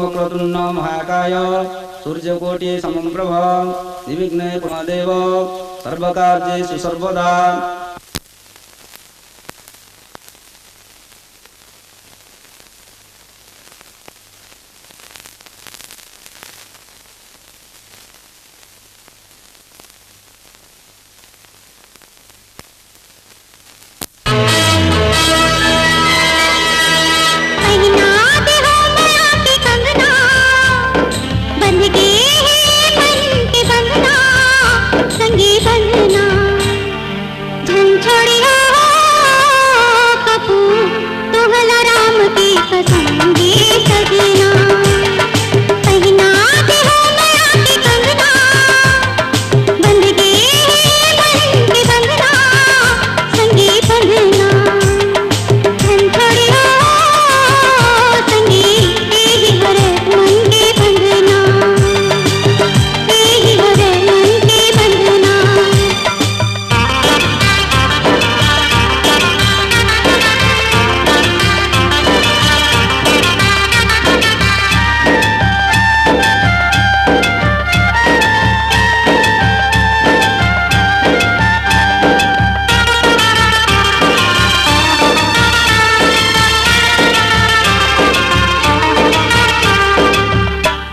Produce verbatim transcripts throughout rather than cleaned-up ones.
वक्रतुण्ड महाकाय सूर्यकोटि समप्रभ निर्विघ्न कुरु देव सर्वकार्येषु सर्वदा।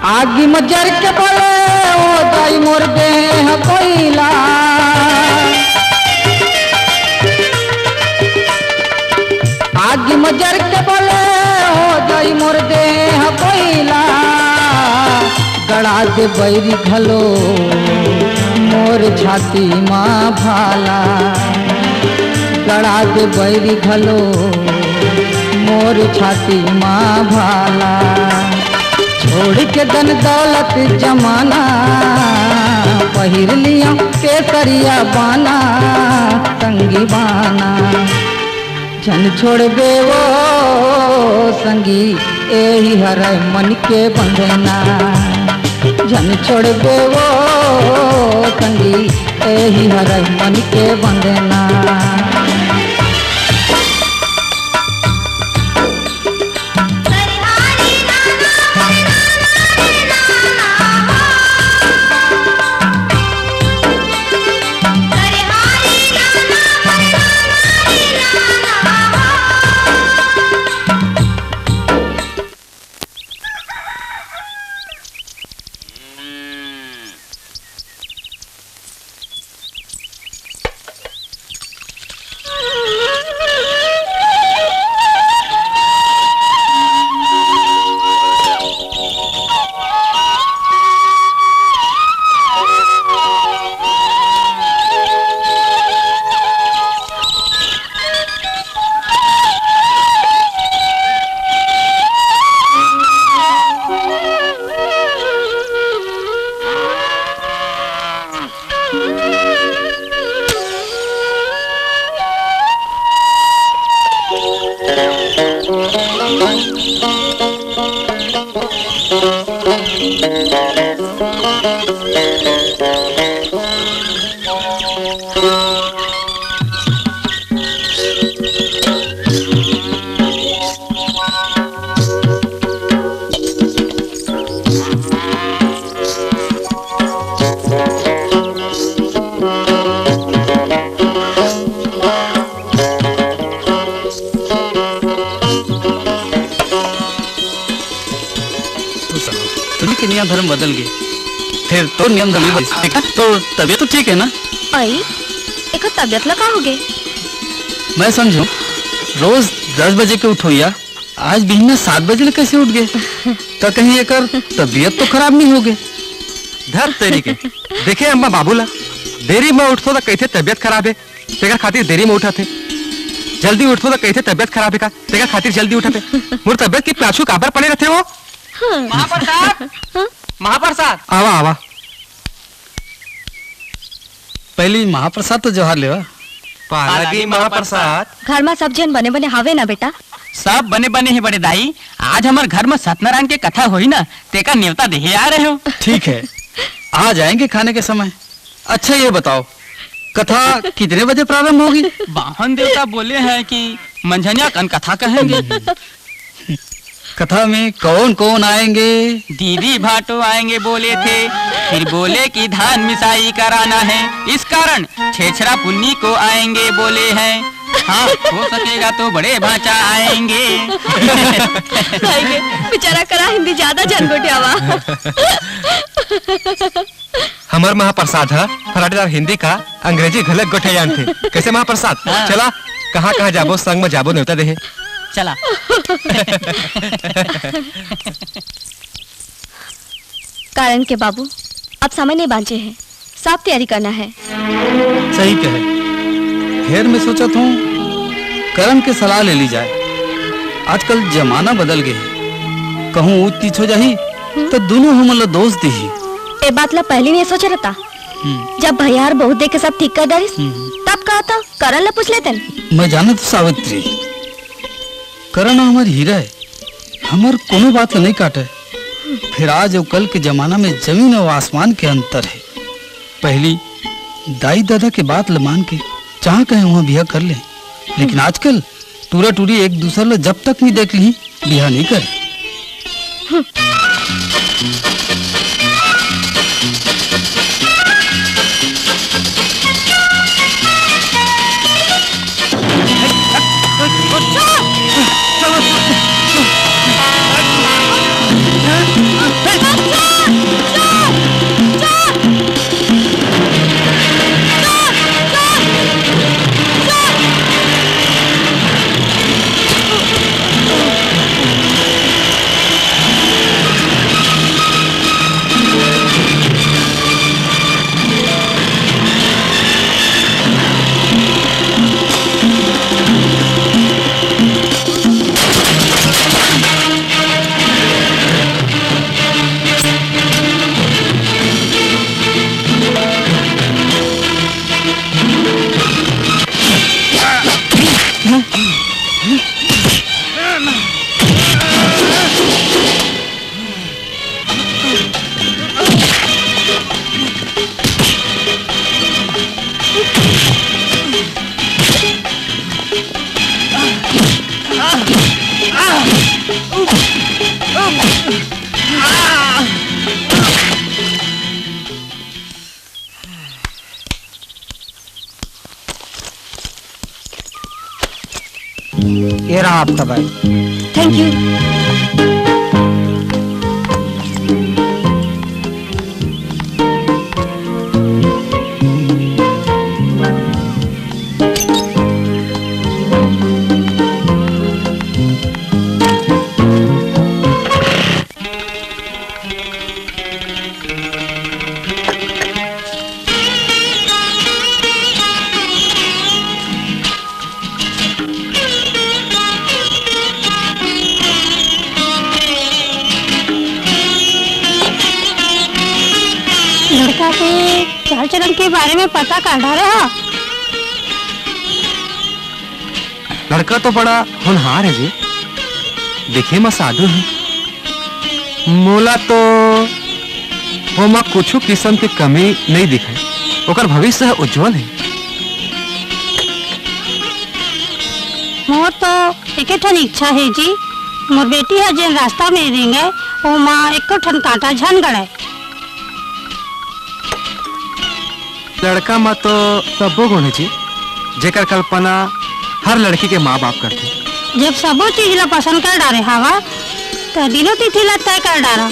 आगी म जर के बले हो जाई मोर देह कोइला। आगी म जर के बले हो जाई मोर देह कोइला। गड़ा दे बैरी घलो मोर छाती मा भाला। गड़ा दे बैरी घलो मोर छाती मा भाला। छोड़ के धन दौलत जमाना, पहिर लिया केसरिया बाना, संगी बाना। झन छोड़बे वो संगी, एही हरय मन के बंधना। झन छोड़बे वो संगी, एही हरय मन के बंधना। सुनी के नियम धर्म बदल गए, फिर तो नियम धर्म बदल गए। तो तबीयत तो ठीक है ना? आई, एकर तबीयत ला का हो गए? मैं समझो, रोज दस बजे के उठोइया, आज बिहने सात बजे ले कैसे उठ गए? का कहीं एकर तबीयत तो खराब नहीं हो गए? धर तेरी के। देखे अम्मा बाबू ला, देरी में उठतो तो कहते तबीयत खराब है, तेकर खातिर देरी में उठत हे। जल्दी उठतो तो कहते तबीयत खराब है का, तेकर खातिर जल्दी उठत हे। मोर तबीयत के पाछू काबर पड़े रहते हो? हाँ। महाप्रसाद, हाँ? महाप्रसाद। आवा, आवा। पहली महाप्रसाद तो जोहार लेवा। पाला दी महाप्रसाद। घर में सब जन बने बने हावे ना बेटा? सब बने बने हे बड़े दाई। आज हमर घर में सत्यनारायण के कथा होही ना, तेका नेवता देहे आ रहे हो। ठीक है, आ जाएंगे खाने के समय। अच्छा ये बताओ, कथा कितने बजे प्रारंभ होगी? बाहन देवता बोले हैं कि मंझनिया कन कथा कहेंगे। कथा में कौन कौन आएंगे? दीदी भाटो आएंगे बोले थे, फिर बोले कि धान मिसाई कराना है, इस कारण छेछरा पुन्नी को आएंगे बोले हैं। हाँ, हो सकेगा तो बड़े भांचा आएंगे। आएंगे। बेचारा करा हिंदी ज्यादा जान गोठियावा। हमर महाप्रसाद ह फराटेदार हिंदी का अंग्रेजी घलक गोठे जानथे। कैसे महाप्रसाद? हाँ। चला, कहाँ कहाँ जाबो, संग में जाबो, नेवता देहे। चला। कारण के बाबू, अब समय नहीं बांचे है, साफ तैयारी करना है। सही कहे। फेर मैं सोचत हूँ, करण के सलाह ले ली जाए। आजकल जमाना बदल गए है, कहूँ ऊंच नीच हो जाही तो दोनों हमन ला दोष दीही। ए बात ला पहली नहीं सोचे रहता। हम्म। जब भैया और बहू देख के सब ठीक कर डारिस, हम्म। तब कहा था करण ला पूछ लेते। मैं जानत हूँ सावित्री, करण हमर हीरा है, हमर कोनो बात ला नहीं काटे। फिर आज और कल के जमाना में जमीन और आसमान के अंतर है। पहली दाई दादा के बात ल मान के जहाँ कहे वहाँ बिहा कर ले, लेकिन आजकल टूरा टूरी एक दूसर ल जब तक नहीं देख ली, बिहा नहीं करे। ये रहा आपका बैग। Thank you. लड़का के चाल चलन के बारे में पता कर डारे हो? लड़का तो बड़ा होनहार है जी, देखे म साधु है। मोला तो ओमा कुछु किसम के कमी नइ दिखय। ओकर भविष्य ह उज्जवल हे। मोर तो एके ठन इच्छा हे जी, मोर बेटी ह जेन रास्ता में रेंगय, ओमा एको ठन कांटा झन गड़य। लड़का म तो सब्बो गुण हे जी, जेकर कल्पना हर लड़की के माँ बाप करथे। जब सबो चीज ला पसंद कर डारे हवा, त दिनो तिथि ला तय कर डारा।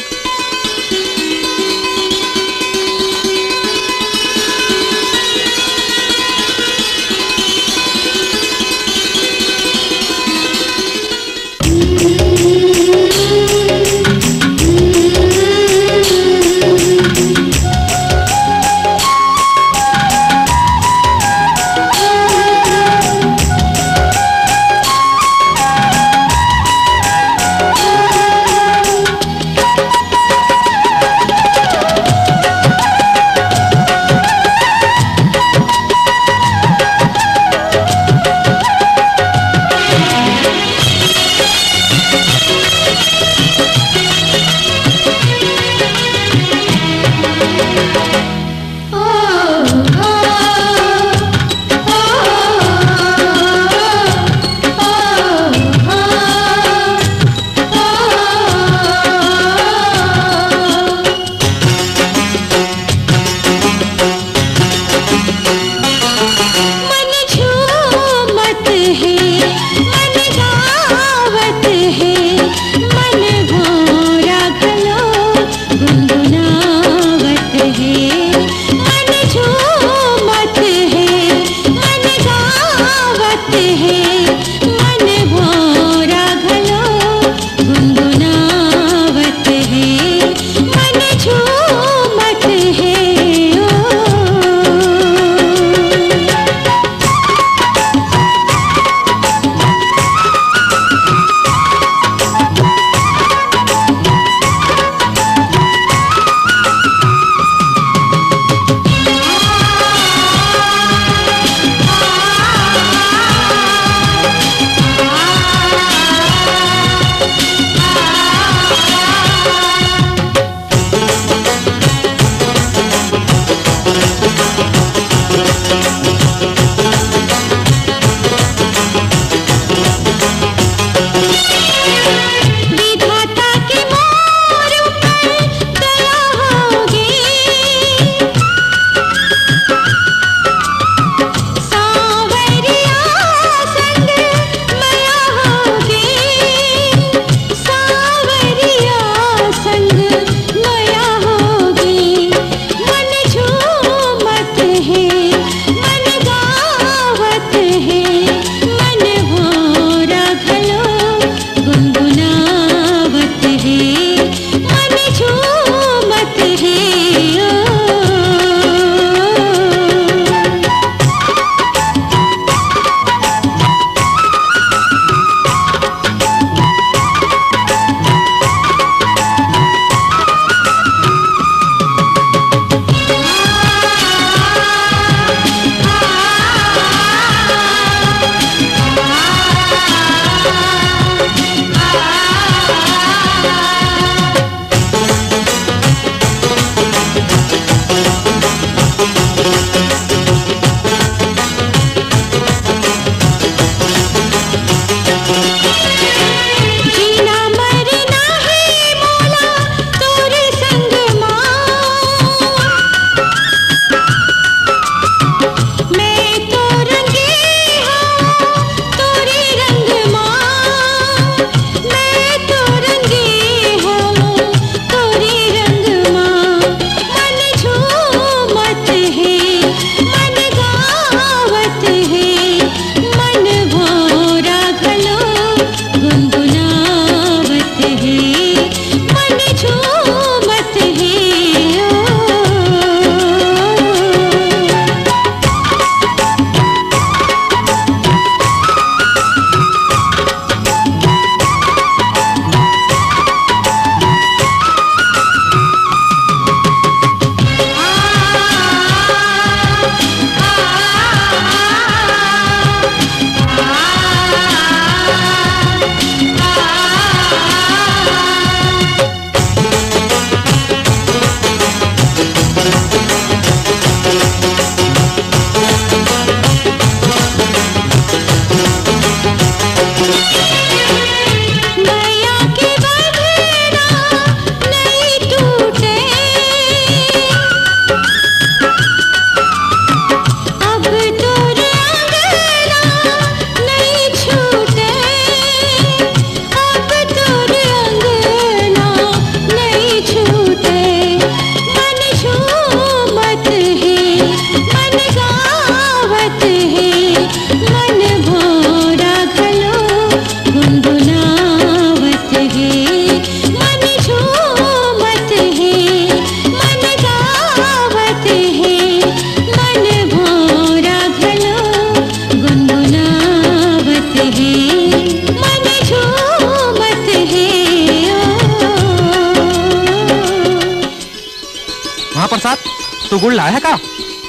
प्रसाद, तू गुड़ लाय है का?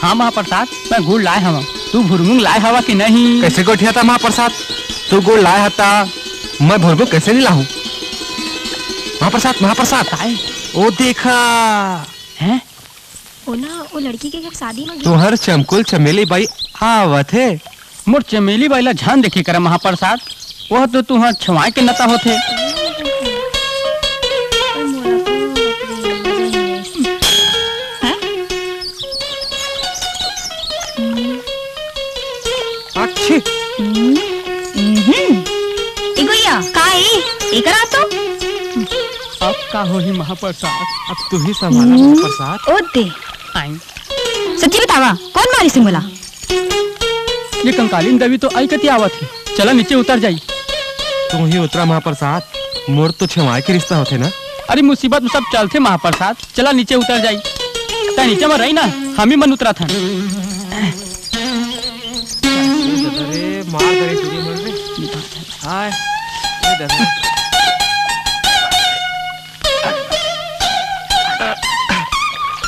हाँ महाप्रसाद, मैं गुड़ लाय हवं। तू भुरमुंग लाय हवा कि नहीं? कैसे गोठियाथा महाप्रसाद? तू गुड़ लाय हता, मैं भुरमुंग कैसे नहीं लाहूं? महाप्रसाद, महाप्रसाद, काय? ओ देखा। हैं? ओ ना, ओ लड़की के घर शादी में तुहर चमकुल चमेली बाई आवत हे। मोर चमेली बाई ला झन देखे करा महाप्रसाद, वह तो तुहर छवाय के नता होथे। हैं? अच्छी। हम्म। हम्म। ए गोइया, का ए? एकर आ तो? अब का होही महाप्रसाद? अब तू ही संभाला हम्म। महाप्रसाद। ओ दे। आई। सच्ची बतावा, कोन मारिस हे मोला? ये कंकालीन देवी तो आई कती आवत हे। चला नीचे उतर जाई। तू ही उतरा महाप्रसाद, मोर तो छेवाय के रिश्ता होथे ना। अरे मुसीबत में सब चलथे महाप्रसाद, चला नीचे उतर जाई। तैं नीचे में रही ना, हम ही मन उतरत हन। अरे मार करे चुरी मन रे। हाय, ए दादा।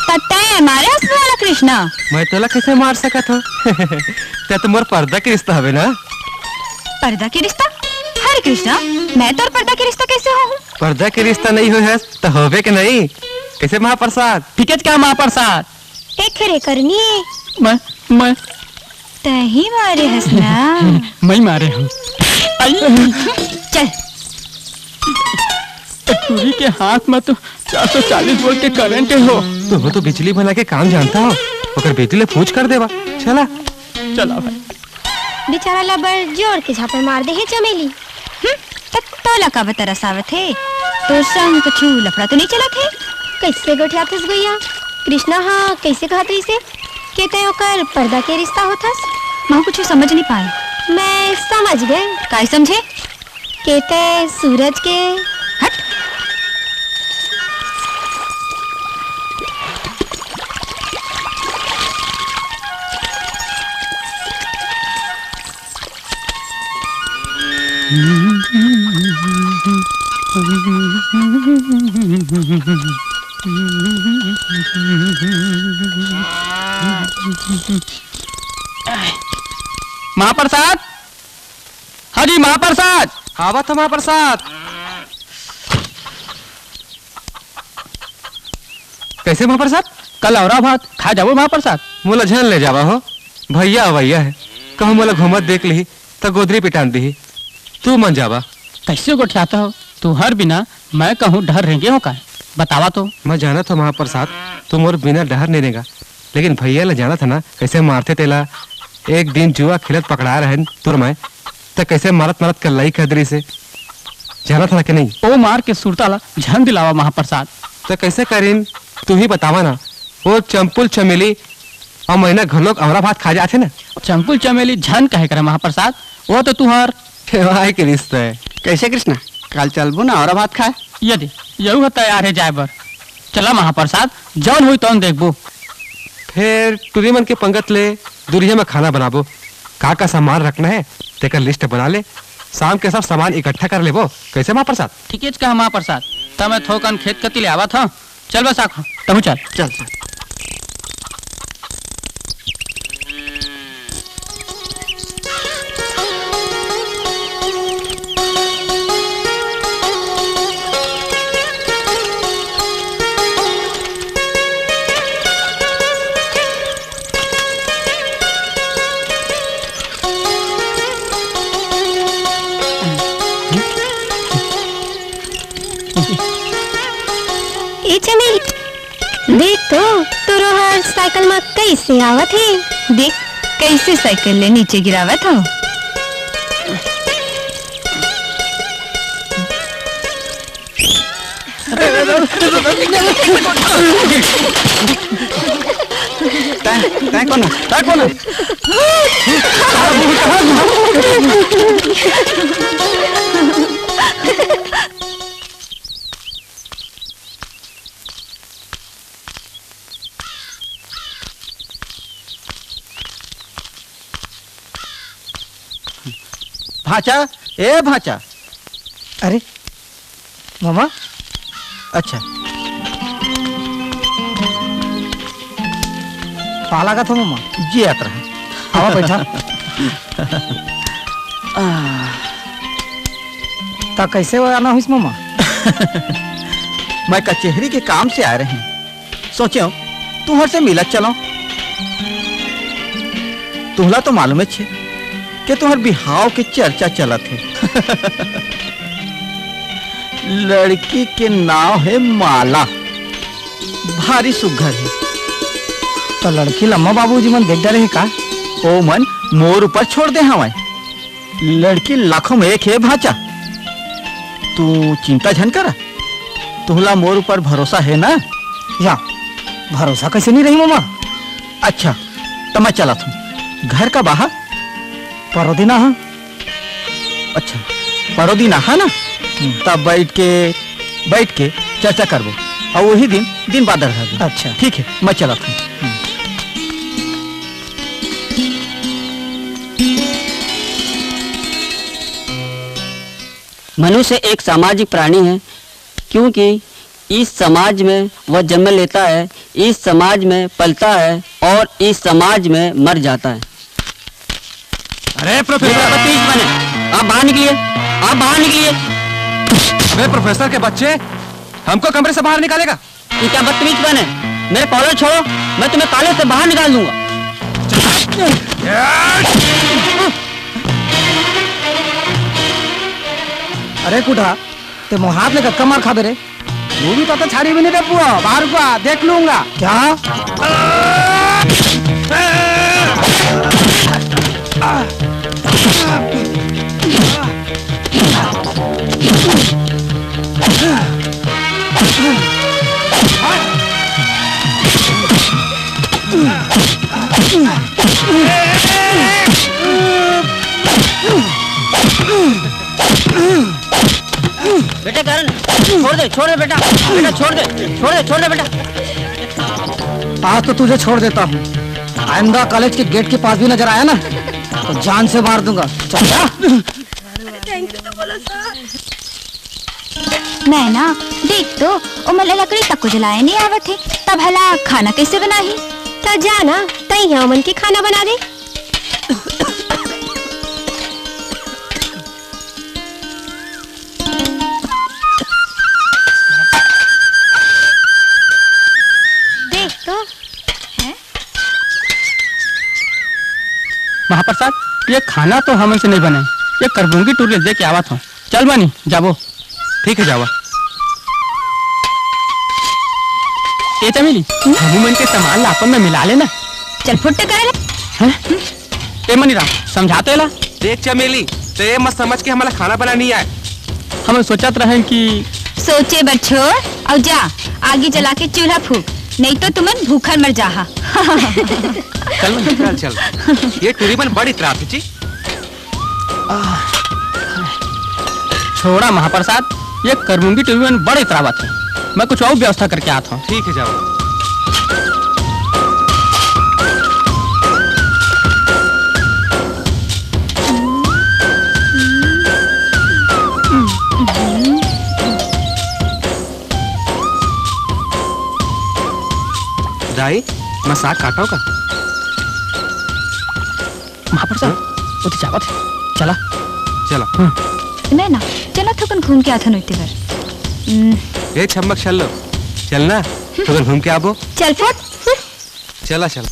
त तैं मारे हस मोला कृष्णा? मैं तोला कैसे मार सकत हूँ? तैं तो मोर पर्दा के रिश्ता हवे ना। पर्दा के रिश्ता? हरे कृष्णा, मैं तोर पर्दा के रिश्ता कैसे होहूँ? पर्दा के रिश्ता नहीं होय हस त होबे के नहीं। कैसे महाप्रसाद? ठीकेच का महाप्रसाद? एक रे करनी। मैं, मैं। तही मारे हस ना? मैं मारे हूँ। चल। टूरी के हाथ में तो चार सौ चालीस वोल्ट के करंट हो। तो वो तो बिजली बना के काम जानता हो, ओकर बेटी ले पूछ कर देवा। चला। चला भाई। बेचारा ला बड़ जोर के झापड़ मार दे हे चमेली। हम्म, त तोला का तरस आवत हे? तोर संग कुछु लफड़ा तो नहीं चलत हे? कैसे गोठियाथस गोइया? कृष्णा हा कैसे कहत रहिसे के तैं ओकर पर्दा के रिश्ता होथस? महूँ कुछु समझ नहीं पाए। मैं समझ गए। काय समझे? के तैं सूरज के। हट। महाप्रसाद, हाँ जी महाप्रसाद। आवत हँव महाप्रसाद। कैसे महाप्रसाद? कल अवरा भात खाए जाबो महाप्रसाद। मोला झन ले जावा हो, भैया अवैया हे, कहूँ मोला घूमत देख लिही त गोदरी पिटान दिही। तू मन जावा। कैसे गोठियाथस तुँहर बिना, मैं कहूँ डहर रेंगे हों काय? बतावा तो। मैं जानत हँव महाप्रसाद, तू मोर बिना डहर नइ रेंगा, लेकिन भैया ला जानत हस ना, कैसे मारथे तेला। एक दिन जुआ खेलत पकड़ाय रहेन तोर मैं, त कैसे मारत मारत कल्लाई कर दिस हे, जानत हस ना कि नहीं? ओ मार के सुरता ला झन दिलावा महाप्रसाद। त कैसे करिन, तू ही बतावा ना। ओ चंपुल चमेली अउ मैना घलोक अवरा भात खा जाथे ना। चंपुल चमेली झन कहे करा महाप्रसाद, ओ तो तुँहर ठेवाय के रिश्ता हे। कैसे कृष्णा, काल चलबो ना अवरा भात खाए? ये दे, यहू ह तैयार हे जाए बर। चला महाप्रसाद, जौन होही तौन देखबो। फेर टूरी मन के पंगत ले दुरिहा म खाना बनाबो। का का सामान रखना हे, तेकर लिस्ट बना ले। शाम के सब सामान इकट्ठा कर लेबो। कैसे महाप्रसाद? ठीकेच कहा महाप्रसाद। त मैं थोकन खेत कती ले आवत हँव। चल बस आखो, तहूँ चल। चल, चल। ए चमेली, देख तो, तोरो हर साइकिल म कैसे आवत हे। देख, कैसे साइकिल ले नीचे गिरावत हँव। तैं, तैं कोन? तैं कोन? भांचा, ए भांचा। अरे, मामा, अच्छा। का लागत हो ममा? जियत रहा। आवा बैठा। त कैसे वो आना हुइस ममा? मैं कचेहरी के काम से आए रहेंव, सोचेंव तुंहर से मिलत चलंव। तुंहला तो मालूम हे के तुंहर बिहाव के चर्चा चलत हे। लड़की के नाव हे माला, भारी सुघर हे। त लड़की ल अम्मा बाबूजी मन देख डरे हे का? ओ मन मोर ऊपर छोड़ दे हवय। लड़की लाखों में एक हे भांचा, तू चिंता झन करा, तुंहला मोर ऊपर भरोसा हे ना? या, भरोसा कैसे नहीं रही ममा? अच्छा, त मैं चलत हूँ। घर का बाहर? परोदिना हा। अच्छा, परोदिना हा ना? हम्म। तब बैठ के, बैठ के चर्चा करबो, अउ वही दिन, दिन बादर रहबो। अच्छा। ठीक हे, मैं चलत हूँ। हम्म। मनुष्य एक सामाजिक प्राणी है, क्योंकि इस समाज में वह जन्म लेता है, इस समाज में पलता है और इस समाज में मर जाता है। अरे प्रोफेसर! बदतमीज बने, आप बाहर निकलिए, आप बाहर निकलिए। अरे प्रोफेसर के बच्चे, हमको कमरे से बाहर निकालेगा? ये क्या बदतमीज बने? मेरे कॉलर छोड़ो, मैं तुम्हें कॉलेज से बाहर निकाल दूंगा। अरे कुठा, ते मोर हाथ ले कतका मार खाबे रे? वो भी तो, तो छाड़ी भी नहीं दे पुआ, बाहर को आ, देख लूंगा। क्या? बेटा करण, छोड़ दे, छोड़ दे बेटा, बेटा छोड़ दे, छोड़ दे, छोड़ दे बेटा। आज तो तुझे छोड़ देता हूँ, आइंदा कॉलेज के गेट के पास भी नजर आया ना, तो जान से मार दूंगा। चल जा। अरे थैंक यू तो बोलो सर। नैना, देख तो, ओमन ला लकड़ी तक को जलाए नहीं आवत हे, तब हला खाना कैसे बनाही? त जा ना, तई ह ओमन के खाना बना दे। देख तो, हैं? महाप्रसाद, ये खाना तो हमन से नहीं बने, ये करबूंगी टूरी दे के आवत हूँ। चल बनी, जाबो। ठीक है, जावा। ए चमेली, हम्म? हमू मन के सामान ला अपन में मिला लेना। चल फुट्टे करे ले। हैं? ए मनीराम, समझा तो एला। देख चमेली, ते ये मत समझ के हमला खाना बनाना नहीं आए। हमन सोचत रहन कि सोचे बर छोड़ अउ जा, आगी जला के चूल्हा फूक, नहीं तो तुमन भूखन मर जाहा। चल, चल, चल। ये टूरी मन बड़ी त्रास हे जी। छोड़ा महाप्रसाद, ये करमुंगी टूरी मन बड़े इतरावत हे। मैं कुछ अउ व्यवस्था करके आत हूँ। ठीक है, जाओ। दाई, मैं साग काटव का? महाप्रसाद, हाँ? वो तो जावत हे। चला। चला। हम्म। मैं ना, चला थोकन घूम के आथन ओती बर। हम्म। ए छम्मक छल्लो, चल ना, थोकन घूम के आबो। चल फट। चला, चला।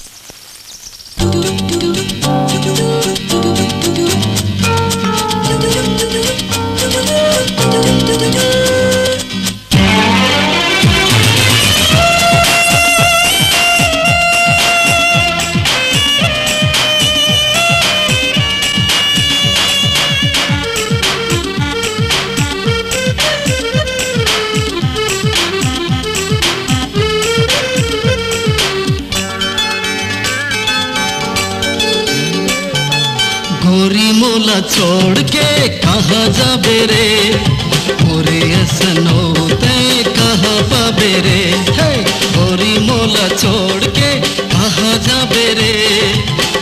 गोरी मोला छोड़ के कहाँ जाबे रे, मोरे असनो तैं कहाँ पाबे रे। हे, गोरी मोला छोड़ के कहाँ जाबे रे,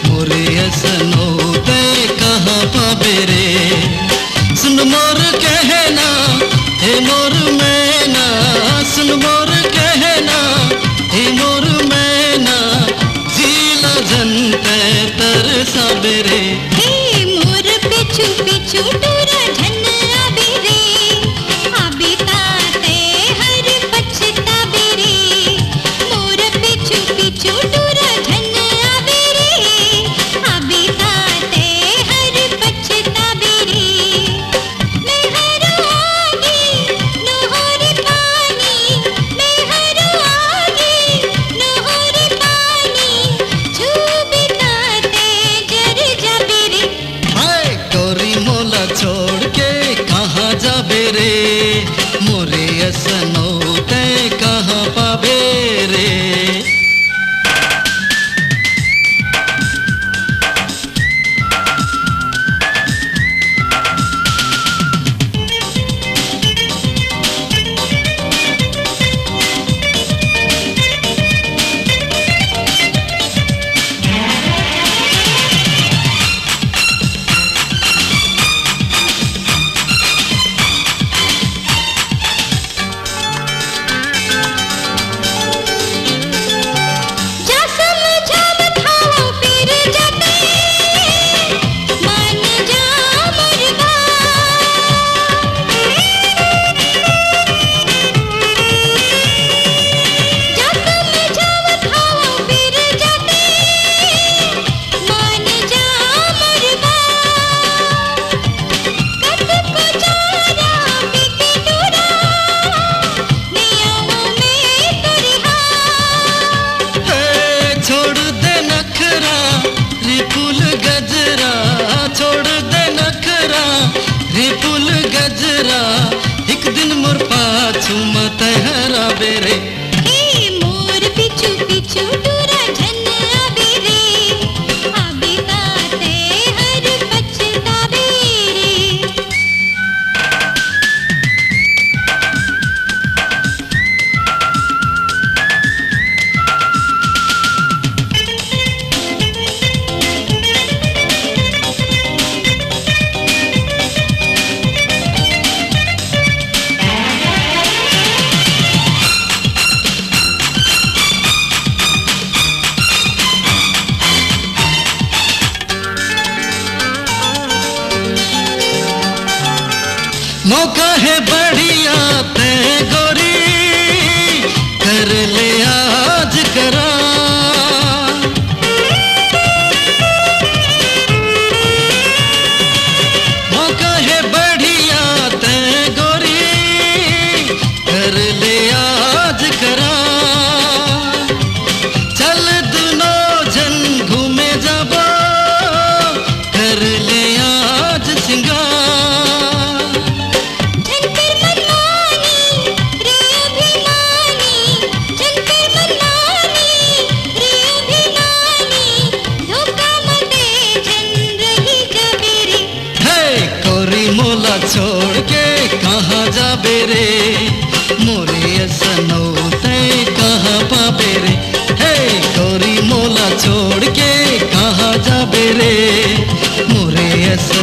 मोरे असनो तैं कहाँ पाबे रे। सुन मोर कहना, हे मोर मैना, सुन मोर कहना, हे मोर मैना, जी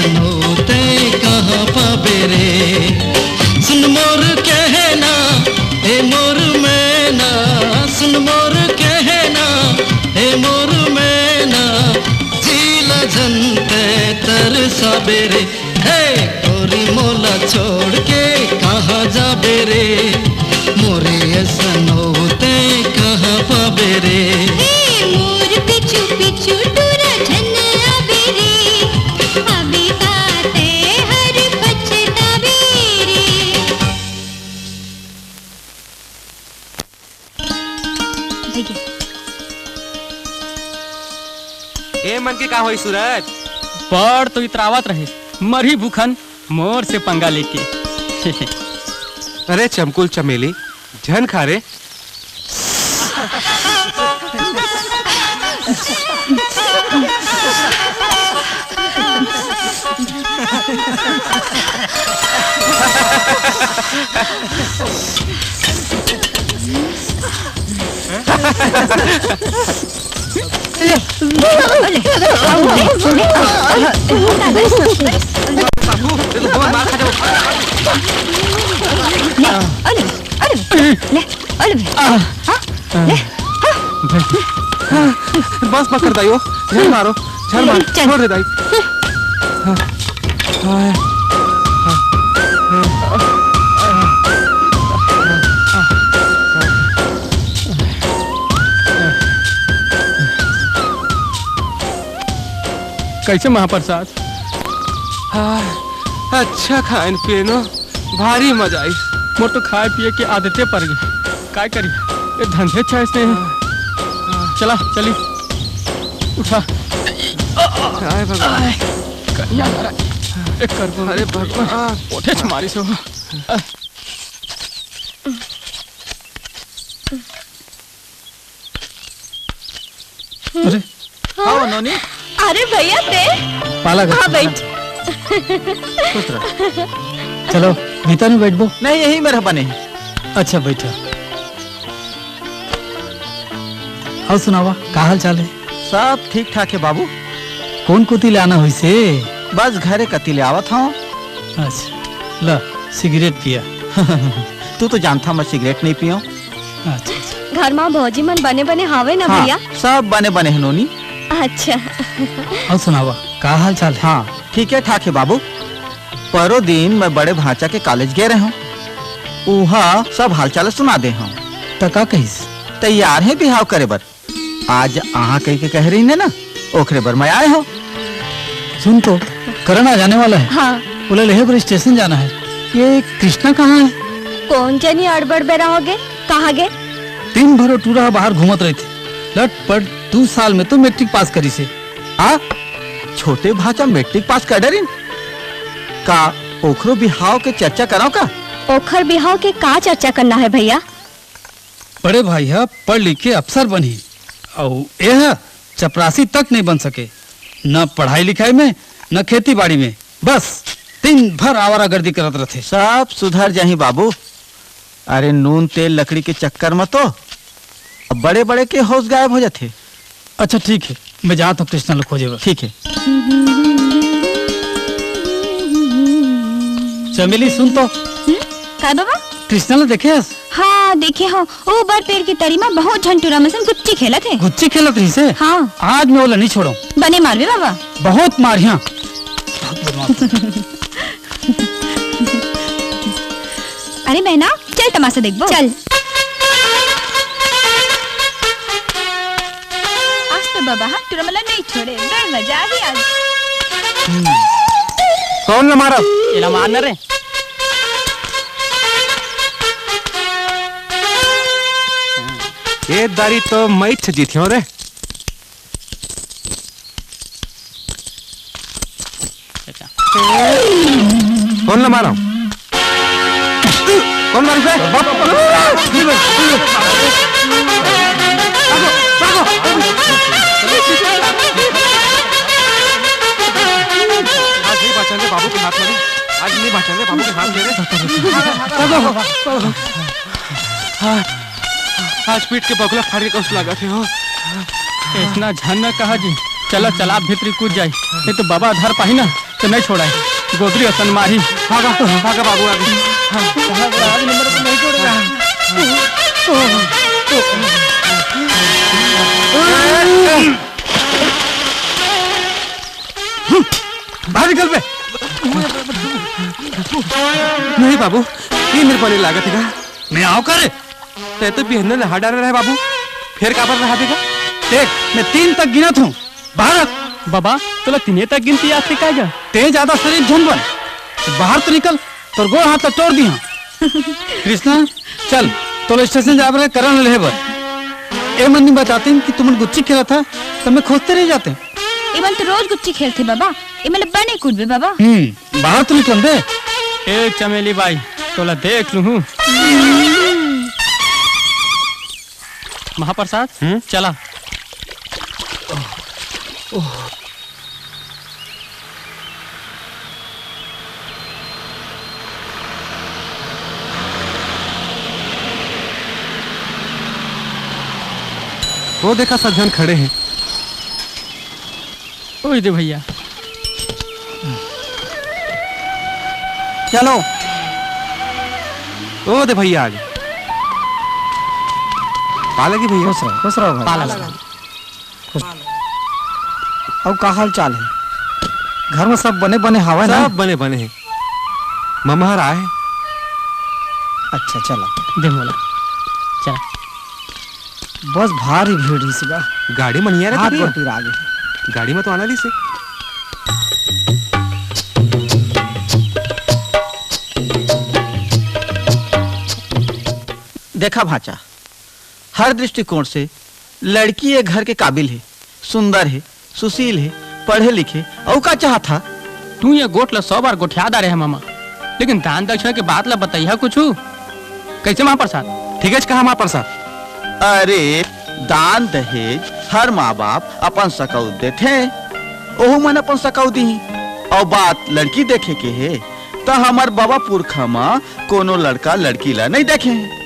नोते कहाँ पाबे रे? सुन मोर कहना, ए मोर मैना, सुन मोर कहना, ए मोर मैना, जीला जन तैं तरसाबे रे। हे गोरी मोला छोड़ के कहाँ जाबे रे? मोरे असन नोते कहाँ पाबे रे? हे मोर पीछू पीछू टूरा झन आबे रे, अभी का तैं हर पछताबे रे। ए मन के का होई सूरज? बड़ तो इतरावत रहे, मरही भूखन मोर से पंगा लेके। अरे चमकुल चमेली, झन खा रे। अरे, अरे, ले, अरे, हाँ, ले, हाँ। बस, बस कर दाई, ओ, झन मारो, झन मार, चल। छोड़ दे दाई। हाँ, हाँ, हाँ। कैसे महाप्रसाद? हाँ, अच्छा खाएन पिएन ओ, भारी मजा आइस। मोर तो खाए पिए के आदते पर गे। काय करी? ये धंधे अच्छा इसने। हाँ, हाँ। चला, चली। उठा। हाय भगवान। आय, कहिया करा। एक कर दो। अरे भगवान। ओठे छ मारी सो। अरे। हाँ, नोनी। अरे भैया, तैं। पाला घर हाँ, बैठ। खुश रह। चलो, भीतर में बैठबो। नहीं, यही मेरा बने है। अच्छा, बैठा। अउ सुनावा, का हाल चाल है? सब ठीक ठाक है बाबू। कोन कोती ले आना होइसे? बस घरे कती ले आवत हँव। अच्छा, ल, सिगरेट पिया। तू तो जानथा, मैं सिगरेट नहीं पियों। अच्छा, अच्छा। घर मा भौजी मन बने बने हावे ना हाँ, भैया? सब बने बने है नोनी। अच्छा। अउ सुनावा, का हाल चाल है? हाँ, ठीक है ठाक है बाबू। परो दिन मैं बड़े भांचा के कॉलेज गे रहेंव, उहाँ सब हाल चाल सुना दे हँव। त का कहिस? तैयार है बिहाव करे बर। आज आहाँ कहिके कहे रहिन ना, ओखरे बर मैं आए हँव। सुन तो, करण आ जाने वाला है। हाँ। ओला लेहे बर स्टेशन जाना है। ये कृष्णा कहाँ है? कोन जनी अड़बड़ बेरा हो गे, कहाँ गे? दिन भर ओ टूरा बाहर घूमत रहिथे, लटपट दू साल में तो मैट्रिक पास करिसे। आ, छोटे भांचा मैट्रिक पास कर डरिन? का ओखरो बिहाव के चर्चा करँव का? ओखर बिहाव के का चर्चा करना है भैया? बड़े भाई ह पढ़ लिख के अफसर बनही, अउ ए ह चपरासी तक नहीं बन सके, न पढ़ाई लिखाई में, न खेती बाड़ी में। बस दिन भर आवारागर्दी करत रथे। सब सुधर जाही बाबू। अरे नून तेल लकड़ी के चक्कर म तो अब बड़े बड़े के होश गायब हो जाथे। अच्छा ठीक है, मैं जात हँव कृष्णा ल खोजे बर। ठीक है। चमेली सुन तो। हम्म? काय बाबा? कृष्णा ल देखे हस? हाँ, देखे हँव। ओ बर पेड़ के तरी म बहुत झन टूरा मन सन गुच्ची खेलत हे। गुच्ची खेलत रहिसे? हाँ। आज मैं ओला नहीं छोड़ों। बने मारबे बाबा। बहुत मारिहा। बहुत बदमाश। अरे मैना, चल तमाशा देखबो। चल। आज तो बाबा ह टूरा मन ला नहीं छोड़े, बड़ मजा आही आज। कोन ला मारव? एला मार न रे। ए दारी तो मैं जीतियों रे। कोन ला मारव? कोन मारिस बे? भागो, भागो। आज नहीं बाँचन रे बाबू के हाथ में रे। आज नहीं बाँचन रे बाबू के हाथ में रे। भागो, भागो। हाँ। आज पीठ के बगला फाड़े कस लागत हे हो। अइसना झन न कहा जी। चला, चला भीतरी कूद जाई, नहीं तो बाबा धर पाही ना। तो नहीं छोड़ा है, गोदरी असन मारी। भागा, भागा बाबू, आगे। हाँ। आज नंबर को नहीं छोड़ेगा। बाहर निकल बे। नहीं बाबू, ये मेरे पाले लागत है का? मैं आव करे। तै तो बिहन्ने नहा डारे रहे बाबू, फिर काबर नहा देगा? देख, मैं तीन तक गिनत हूँ, बाहर। बाबा, तोला तीने तक गिनती याद से का गा? ते ज्यादा शरीफ झन बन, बाहर तो निकल, तोर गोड़ हाथ ला तोड़ दिहा। कृष्णा, चल, तोला स्टेशन जाए बर करण लेहे बर। ए मन नहीं बताते कि तुमन गुच्ची खेलत हा, तो मैं खोजते रह जाते। एमन तो रोज गुच्ची खेलथे बाबा, एमन ल बने कूदबे बाबा। हम्म, बाहर तो निकल दे। ए चमेली बाई, तोला देख लूहूं। महाप्रसाद, हम्म? चला। वो देखा, सब झन खड़े हैं। ओए दे भैया। चलो। ओ दे भैया, आगे। पाला की भैया? खुश रहो, खुश रहो भाई। पाला। खुश। अउ का हाल चाल है? घर में सब बने बने हावय ना? सब बने बने हैं। ममहर आए। अच्छा, चलो। दे मोला। चल। बस भारी भीड़ रहिस गा। गाड़ी म नइ आए हाथ रहिस गोड़ भैया? पिरा गे। गाड़ी म तो आना रहिस हे। देखा भांचा, हर दृष्टिकोण से लड़की ये घर के काबिल हे, सुंदर हे, सुशील हे, पढ़े लिखे, अउ का चाहत हा? तू ये गोठ ला सौ बार गोठिया डारे हे मामा, लेकिन दान दक्षिणा के बात ला बतइहा कुछु। कइसे महाप्रसाद? ठीकेच कहा महाप्रसाद। अरे, दान दहेज हर माँ बाप अपन सकऊ देथे, ओहू मन अपन सकऊ दिही। अउ बात लड़की देखे के हे, त हमर बाबा पुरखा म कोनो लड़का लड़की ला नइ देखे हे।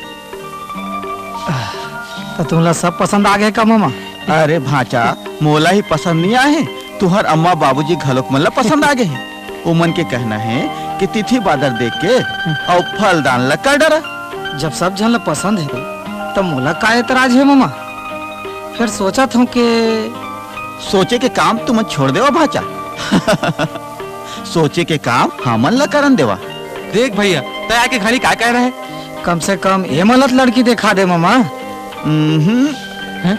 त तुमला सब पसंद आ गे का मामा? अरे भांचा, मोला ही पसंद नइ आए हे, तुहर अम्मा बाबूजी घलोक मन ला पसंद आ गे हे। ओमन के कहना हे कि तिथि बादर देख के अउ फलदान ला कर डरा। जब सब झन ला पसंद हे, त मोला का एतराज हे मामा? फेर सोचत हूँ के सोचे के काम तुमन छोड़ देवा भांचा। सोचे के काम हमन ला करन देवा। देख भैया, तै आके घरी का कह रहे? कम से कम ए मन ला त लड़की देखा दे मामा। उम्हूं। हैं?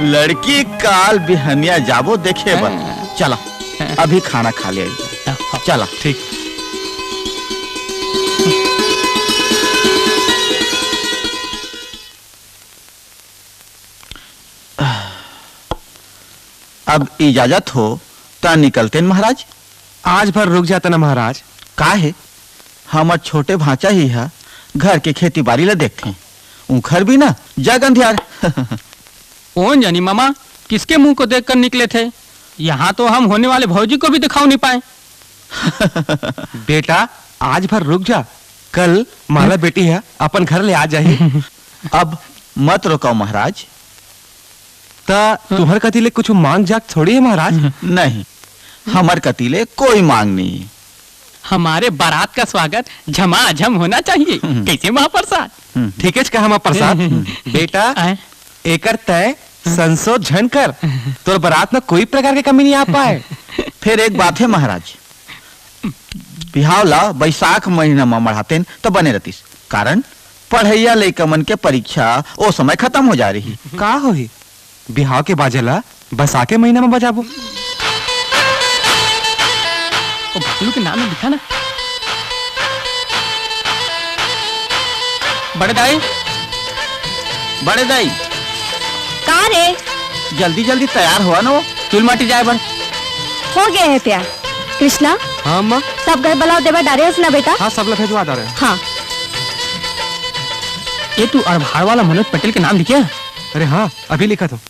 लड़की काल बिहनिया जाबो देखे बर। हाँ। चला, हाँ। अभी खाना खा ले। हाँ, हाँ। चला। ठीक। अब इजाजत हो, त निकलतेन महाराज। आज भर रुक जाता ना महाराज। का हे? हमर छोटे भांचा ही ह, घर के खेती बारी ल देखथे। उखर भी ना, जग अंधियार। कौन जानी मामा, किसके मुंह को देखकर निकले थे? यहाँ तो हम होने वाले भौजी को भी दिखाओ नहीं पाए। बेटा, आज भर रुक जा, कल माला बेटी ह अपन घर ले आ जाही। अब मत रोकाओ महाराज। त तुम्हर कति ले कुछु मांग जाग थोड़ी हे महाराज? नहीं, हमर कति ले कोई मांग नहीं हे। हमारे बारात का स्वागत झमाझम होना चाहिए। हम्म। कइसे महाप्रसाद? हम्म। ठीकेच कहा महाप्रसाद। हम्म। बेटा, आय? एकर तय संसोध झन कर। तोर बारात में कोई प्रकार के कमी नहीं आ पाए। फेर एक बात हे महाराज, बिहाव ला बइसाख महीना म मढ़ातेन त बने रतिस, कारण पढ़इया लइका मन के परीक्षा ओ समय खतम हो जा रही। का होही? बिहाव के बाजा ला बइसाख के महीना म बजाबो। ओ भतलू के नाम में लिखा ना। बड़े दाई, बड़े दाई। का रे? जल्दी जल्दी तैयार होवा न वो, चूल माटी जाए बर। हो गे हे तैयार। कृष्णा, हाँ, अम्मा। सब घर बलाव देवा डारे हस ना बेटा? हाँ, सब ला भेजवा डारे। हाँ। ए तू अड़भाड़ वाला मनोज पटेल के नाम लिखे? अरे हाँ, अभी लिखत हूँ।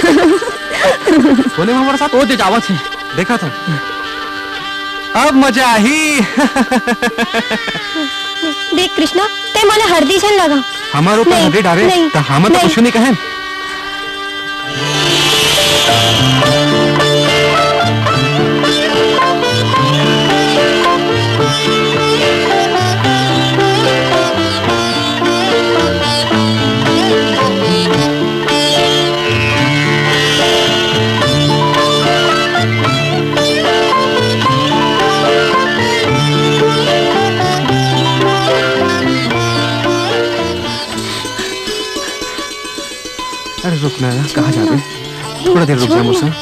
कोने महापरसाद, ओ दे जावत हे। देखा था। अब मजा आही। देख कृष्णा, ते मोला हरदी झन लगा। हमर ऊपर नहीं, हरदी डारे, नहीं, त हमन तो नहीं। कुछु नहीं कहेन। अरे रुक ना, कहाँ जाबे? थोड़ा देर रुक जा, मौसा।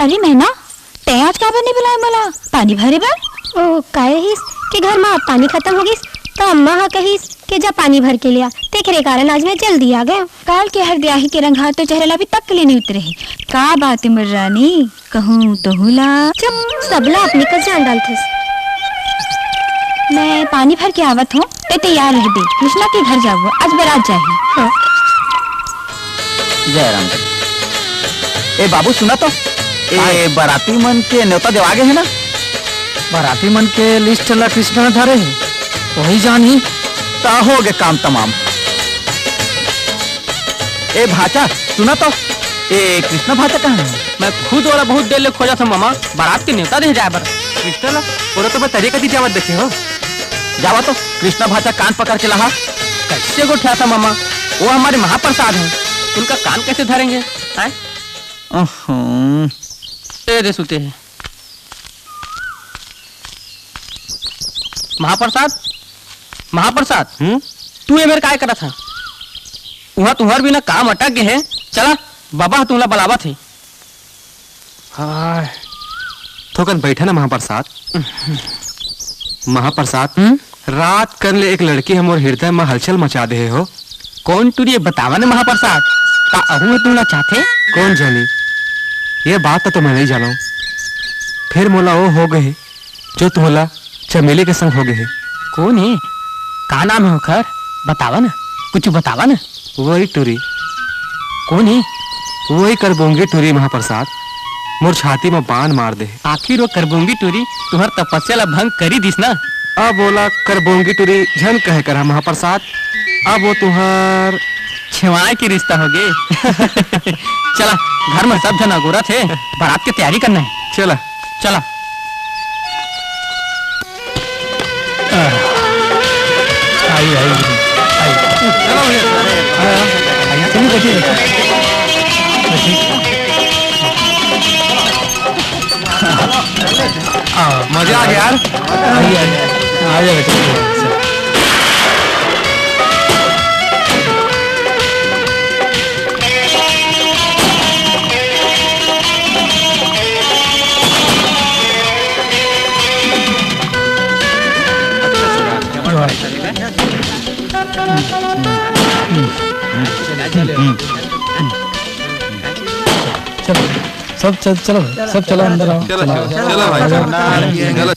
अरे मैना, तैं आज काबर नइ बुलाए मोला पानी भरे बर? ओ, का रहिस के घर म पानी खतम हो गिस, त अम्मा ह कहिस के जा पानी भर के ले आ, तेखरे कारण आज मैं जल्दी आ गया। काल के हरदियाही के रंग ह तो चेहरा ला अभी तक ले नइ उतरे हे। का बात हे मोर रानी, कहूँ तोहू ला? चुप, सबला अपने कस जान डालथस। मैं पानी भर के आवत हूँ, तैं तैयार रहिबे, कृष्णा के घर जाबो, आज बरात जाही। हाँ। जय राम जी। ए बाबू, सुना तो, ए काय? बराती मन के नेवता देवा गे हे ना? बराती मन के लिस्ट ला कृष्णा धरे हे, वही जानही। त हो गे काम तमाम। ए भाचा, सुना तो, ए कृष्णा भाचा कहाँ हे? मैं खुद ओला बहुत देर ले खोजत हूँ मामा, बरात के नेवता दे जाए बर। कृष्णा ला? ओला तो मैं तरिया कती जावत देखे हूँ। जावा तो, कृष्णा भाचा कान पकड़ के लाहा। कैसे गोठियाथा मामा, वो हमारे महाप्रसाद हैं, उनका कान कैसे धरेंगे? हैं? अहं। ए दे सुते हैं। महाप्रसाद, महाप्रसाद, हम्म? तू ए मेर काय करत हा? उहाँ तुँहर बिना काम अटक गे हे। चला, बाबा ह तुँहला बलावत हे। हाय। थोकन बइठा ना महाप्रसाद। महाप्रसाद, हम्म? रात कन ले एक लड़की ह मोर हिरदय म हलचल मचा दे हे हो। कोन टुरी ए बतावा ना महाप्रसाद, का अहू ह तुँहला चाहथे? कोन जानी, ये बात तो मैं नइ जानव। फेर मोला ओ हो गे हे, जो तुँहला चमेली के संग हो गे हे। कोन हे? का नाम हे ओखर? बतावा ना, कुछ बतावा ना। वही टुरी। कोन हे? वही करबोंगी टुरी महाप्रसाद, मोर छाती म बान मार दे हे। आखिर वो करबोंगी टुरी तुँहर तपस्या ला भंग करी दिस ना। अब ओला करबोंगी टुरी झन कहे करा महाप्रसाद, अब वो तुँहर छेवाय के रिश्ता हो गे। चला, घर म सब झन अगोरत हे, बरात के तैयारी करना हे। चला। चला। आई, आई, आई। चलो भैया। हाँ, हाँ। आई, चलिए, बैठिए, बैठिए। बैठिए। हाँ। मजा आ गया यार। आइए, आइए। आ जाओ, बैठिए। हम्म। चलो, सब चल, चलो, सब चलो, अंदर आओ। चलो, चलो, चलो भाई, चलो। चलो।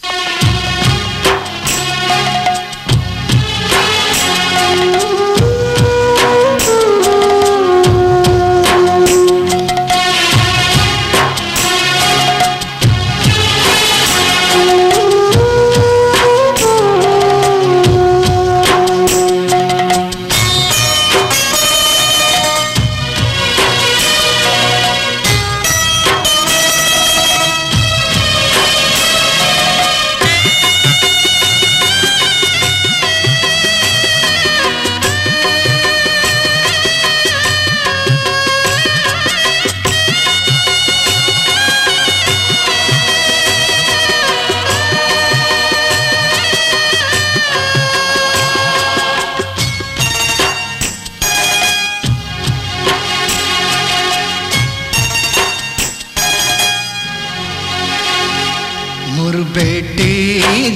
मोर बेटी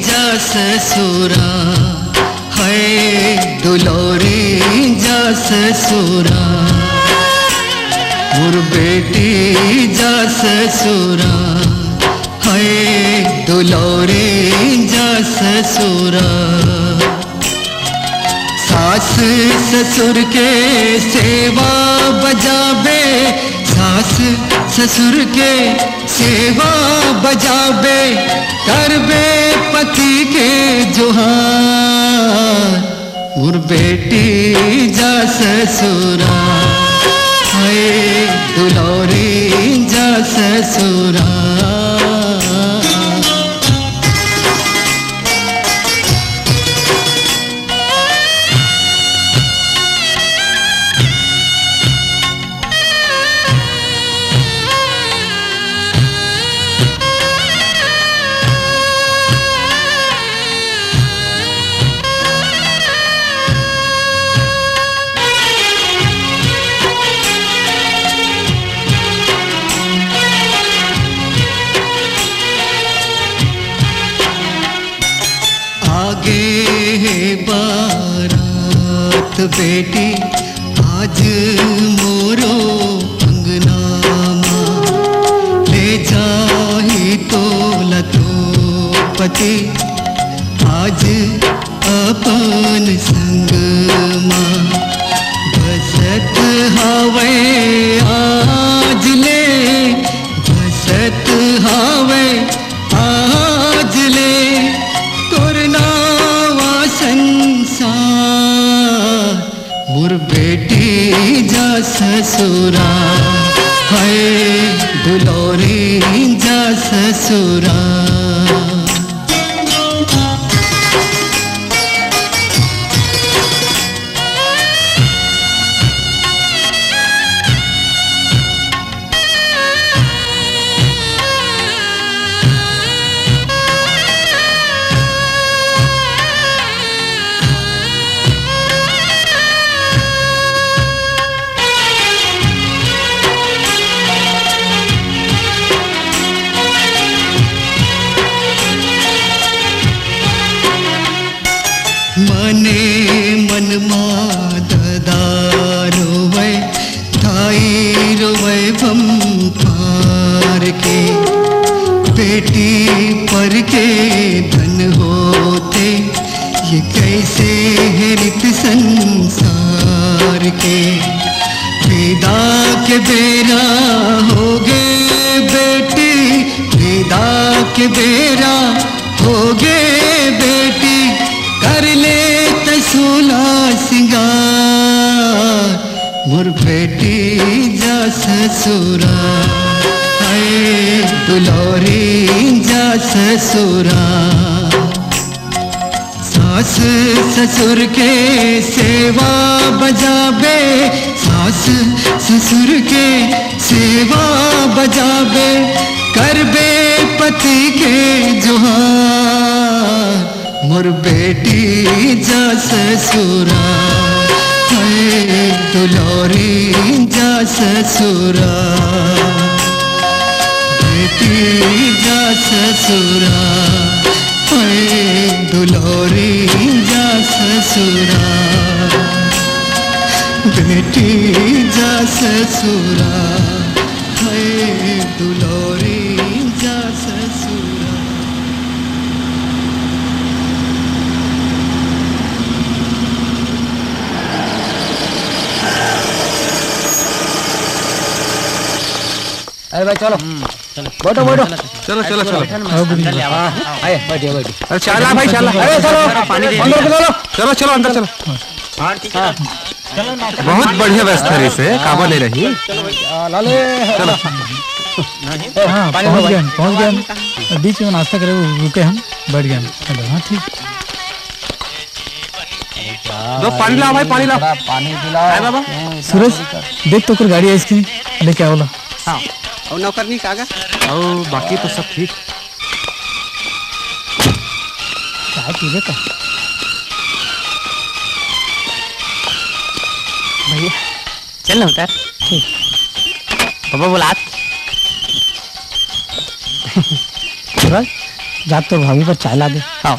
जा ससुरा, है दुलौरी जा ससुरा। मोर बेटी जा ससुरा, है दुलौरी जा ससुरा। सास ससुर के सेवा बजाबे, सास ससुर के सेवा बजाबे, करबे पति के जोहार। मोर बेटी जा ससुरा, हाय दुलौरी जा ससुरा। आगे हे बारात बेटी, आज मोरो अंगना मा, ले जाही तोला तो पति, आज अपन संग मा। बसत हावय आज ले, बसत हावय आज ले तोर नावा संसार। मोर बेटी जा ससुरा, हाय दुलौरी जा ससुरा। मने मन मा ददा रोवय, दाई रोवय बम फार के। बेटी पर के धन होथे, ये कइसे हे रीत संसार के। विदा के बेरा होगे बेटी, विदा के बेरा होगे बेटी, कर ले तैं सोला सिंगार। मोर बेटी जा ससुरा, हाय दुलौरी जा ससुरा। सास ससुर के सेवा बजाबे, सास ससुर के सेवा बजाबे, करबे पति के जोहार। मोर बेटी जा ससुरा, हाय दुलौरी जा ससुरा। बेटी जा ससुरा, हाय दुलौरी जा ससुरा। बेटी जा ससुरा, है दुलौरी जा ससुरा। अरे भाई, चलो। बैठो, बैठो। चलो, चलो, चलो। हाँ, आए, बैठिए, बैठिए। अरे, चाय ला भाई, चाय ला। अरे, चलो, अंदर चलो। चलो, चलो, अंदर चलो। बहुत बढ़िया व्यवस्था रहिसे, काबर ले रही। चलो। हाँ, पहुँच गए हम, पहुँच गए हम। बीच में नाश्ता करे, रुके हम, बैठ गए हम। चलो, हाँ, ठीक। दो पानी लाओ भाई, पानी लाओ। थोड़ा पानी पिलाओ। आए बाबा। सूरज, देख तो ओकर गाड़ी आइस कि नहीं, लेके आओ ला। हाँ, और नौकरनी का गा? और बाकी तो सब ठीक। चाय पीबे का? भैया, चल ना उतार। ठीक। बाबा बोलात। सूरज, जा तोर भाभी बर चाय ला दे। हाँ।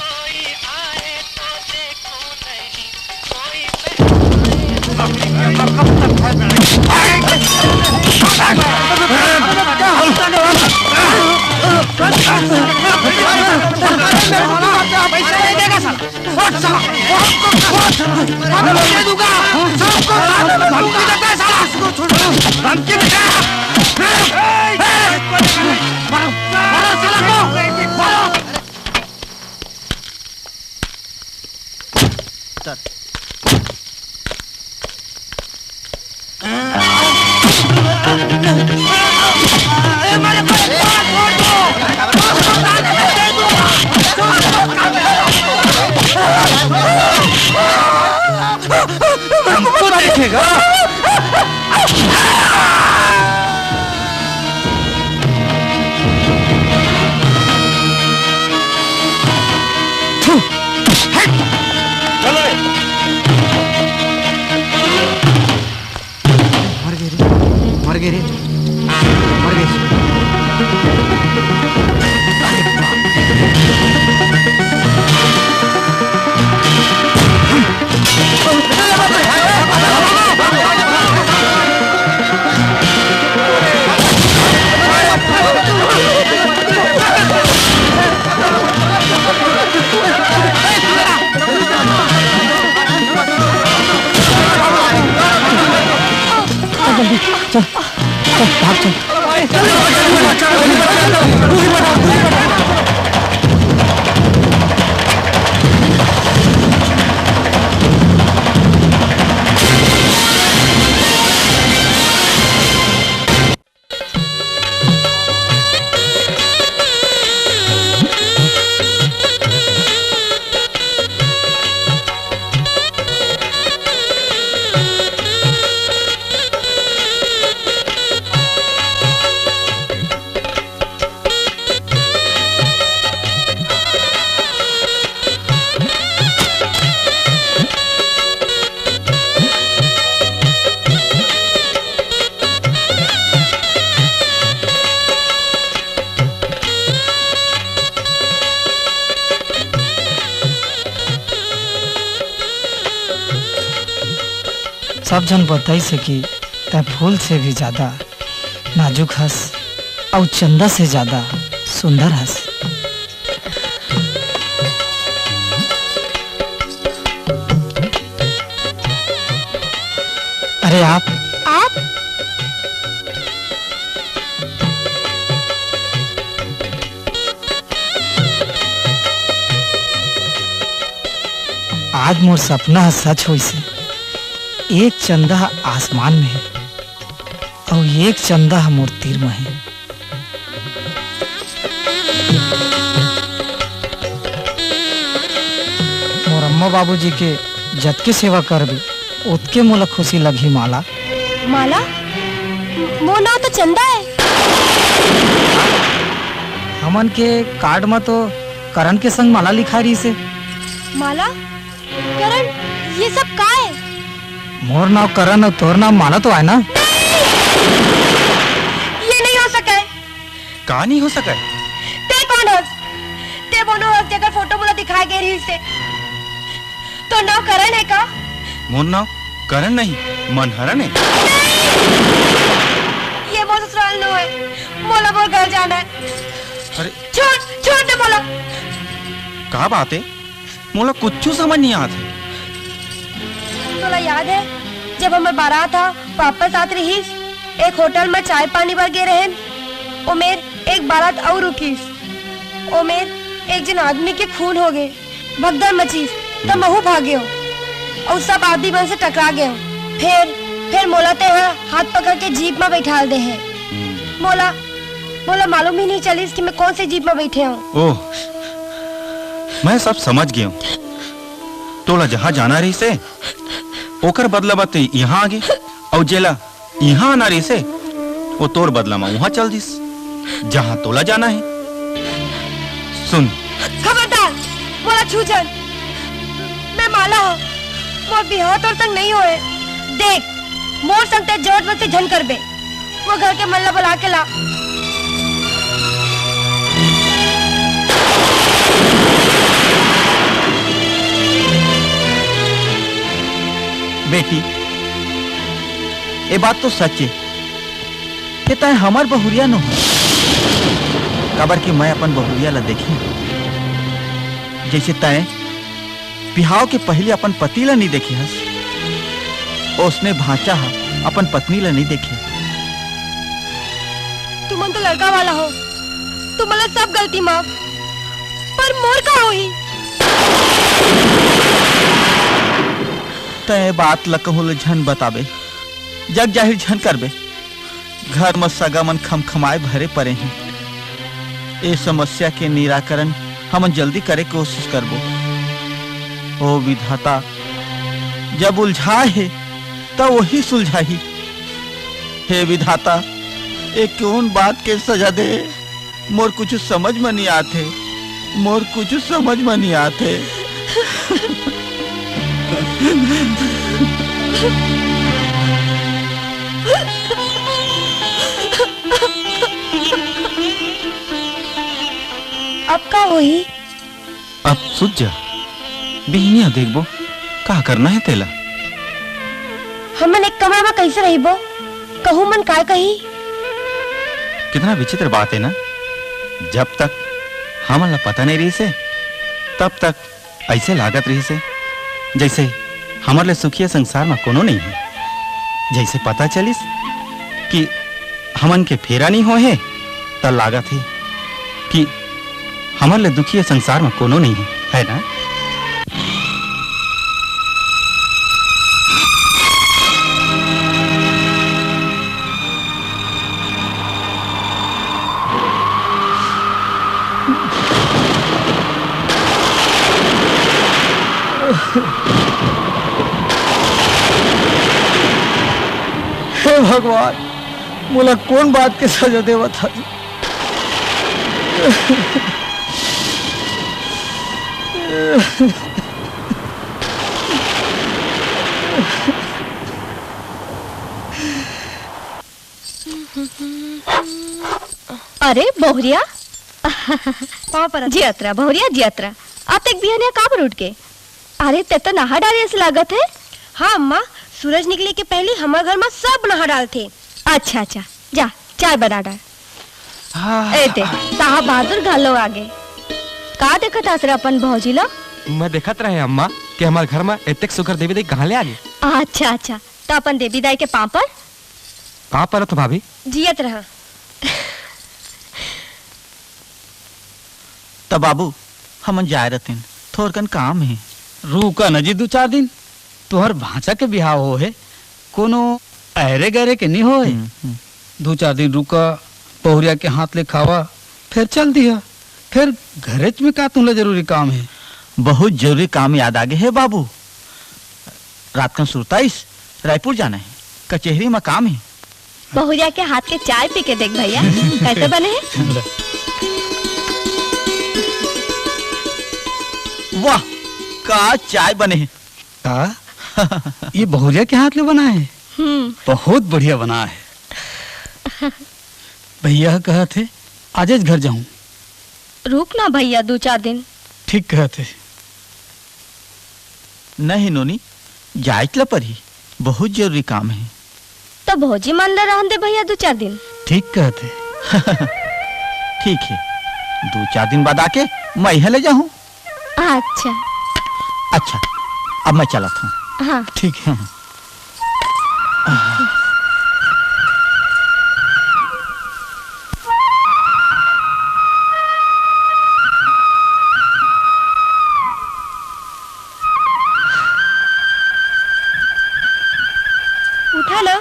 हमको देखेगा। मर गए रे, मर गए रे, मर गए। चल, चल, भाग, चल। सब झन बतइस हे कि तैं फूल से भी ज्यादा नाजुक हस, अउ चंदा से ज्यादा सुंदर हस। अरे आप। आप? आज मोर सपना ह सच होइस हे। एक चंदा ह आसमान में हे, अउ एक चंदा ह मोर तीर में हे। मोर अम्मा बाबूजी के जतके सेवा करबे, ओतके मोला खुशी लगही माला। माला? मोर नाव तो चंदा हे। हमन के कार्ड म तो करण के संग माला लिखाय रहिस हे। माला? करण, ये सब का हे? मोर नाव करण अउ तोर नाव माला तो आय ना? नहीं! ये नहीं हो सकय। का नहीं हो सकय? तैं कोन हस? तैं वो नो हस जेकर फोटो मोला दिखाय गे रहिस हे। तोर नाव करण हे का? मोर नाव करण नहीं, मनहरण है। ये मोर ससुराल नो है, मोला मोर घर जाना है। अरे। छोड़, छोड़ दे मोला। का बात है? मोला कुछू समझ नहीं आत है। तोला याद है, जब हमर बारात ह वापस आत रहिस, एक होटल म चाय पानी बर गे रहेन, ओमेर एक बारात अउ रुकिस, ओमेर एक झन आदमी के खून हो गे, भगदड़ मचिस, त महू भागेव, अउ सब आदमी मन से टकरा गेव। फेर, फेर मोला तेहा हाथ पकड़ के जीप म बैठाल दे हे। हम्म। मोला, मोला मालूम ही नहीं चलिस कि मैं कौन से जीप म बैठे हूँ। ओह, मैं सब समझ गेव। तोला जहाँ जाना रहिसे, ओकर बदला बर ते यहाँ आगे, अउ जेला यहाँ आना रहिसे, वो तोर बदला म वहाँ चल दिस, जहाँ तोला जाना है। सुन। खबरदार, मोला छू झन। मैं माला हूँ, मोर बिहाव तोर संग नहीं होए। देख, मोर संग ते जोर से झन करबे। वो घर के मन ला बुला के ला। बेटी, ए बात तो सच ए, के तंय हमर बहुरिया नो हस, काबर कि मैं अपन बहुरिया ला देखे, जइसे तंय बिहाव के पहिली अपन पति ला नइ देखे हस, ओसने भांचा ह अपन पत्नी ला नइ देखे। तुमन तो लड़का वाला हो, तुमन ला सब गलती माफ, पर मोर का होही? तंय ए बात ला कहूं ले झन बताबे, जग जाहिर झन करबे। घर म सगा मन खमखमाए भरे परे हें। ए समस्या के निराकरण हमन जल्दी करे के कोशिश करबो। ओ विधाता, जब उलझाए हे, त वही सुलझाही। हे विधाता, ए कोन बात के सजा दे? मोर कुछ समझ म नइ आथे, मोर कुछ समझ म नइ आथे। अब का होही? अब सुत जा, बिहनिया देखबो का करना हे तेला। हमन एक कमरा म कइसे रहिबो? कहूं मन काय कही? कितना विचित्र बात हे ना, जब तक हमन ला पता नइ रहिस हे, तब तक अइसे लागत रहिस हे, जइसे हमर ले सुखिया संसार म कोनो नइ हे। जइसे पता चलिस कि हमन के फेरा नइ होए हे, त लागत हे कि हमर ले दुखिया संसार म कोनो नइ हे, है ना? हे भगवान, मोला कोन बात के सजा देवत हस? अरे बहुरिया, पाँव परत। जियत रह बहुरिया, जियत रह। अतेक बिहनिया काबर उठ गे? अरे, ते तो नहा डारे अइसे लागत हे। हाँ अम्मा, सूरज निकले के पहिली हमर घर म सब नहा डालथे। अच्छा, अच्छा, जा, चाय बना डार। हाँ। ए ते, साहब बहादुर घलो आगे। का देखत हस रे अपन भौजी ला? मैं देखत रहे अम्मा कि हमर घर म एतेक सुघर देवी दाई कहाँ ले आगे। अच्छा, अच्छा, त अपन देवी दाई के पाँव पर। पाँव परत हँव भाभी। जियत रह। त बाबू, हमन जाय रतेन, थोरकन काम हे। रुका न जी दू चार दिन, तुँहर भाँचा के बिहाव होहे, कोनो अहरे गहरे के नइ होय। हम्म, हम्म। दू चार दिन रुका, बहुरिया के हाथ ले खावा, फेर चल दिहा। फेर घरेच में का तुँहला जरूरी काम हे? बहुत जरूरी काम याद आगे हे बाबू। रातकन सुरताइस, रायपुर जाना हे, कचेहरी म काम हे। बहुरिया के हाथ के चाय पी के देख भइया, कइसे बने हे? वाह, का चाय बने हे। का? ये बहुरिया के हाथ ले बना हे? हम्म। बहुत बढ़िया बना हे। भइया कहत हे, आजेच घर जाहूँ। रुक ना भइया, दू चार दिन। ठीक कहत हे। नहीं नोनी, जायच ल परही। बहुत जरूरी काम हे। त भौजी मन ल रहन दे भैया दू चार दिन। ठीक कहत हे। ठीक हे, दू चार दिन बाद आके मैं इहाँ ले जाहूँ। अच्छा। अच्छा, अब मैं चलत हूँ। हाँ। ठीक हे। उठा ना,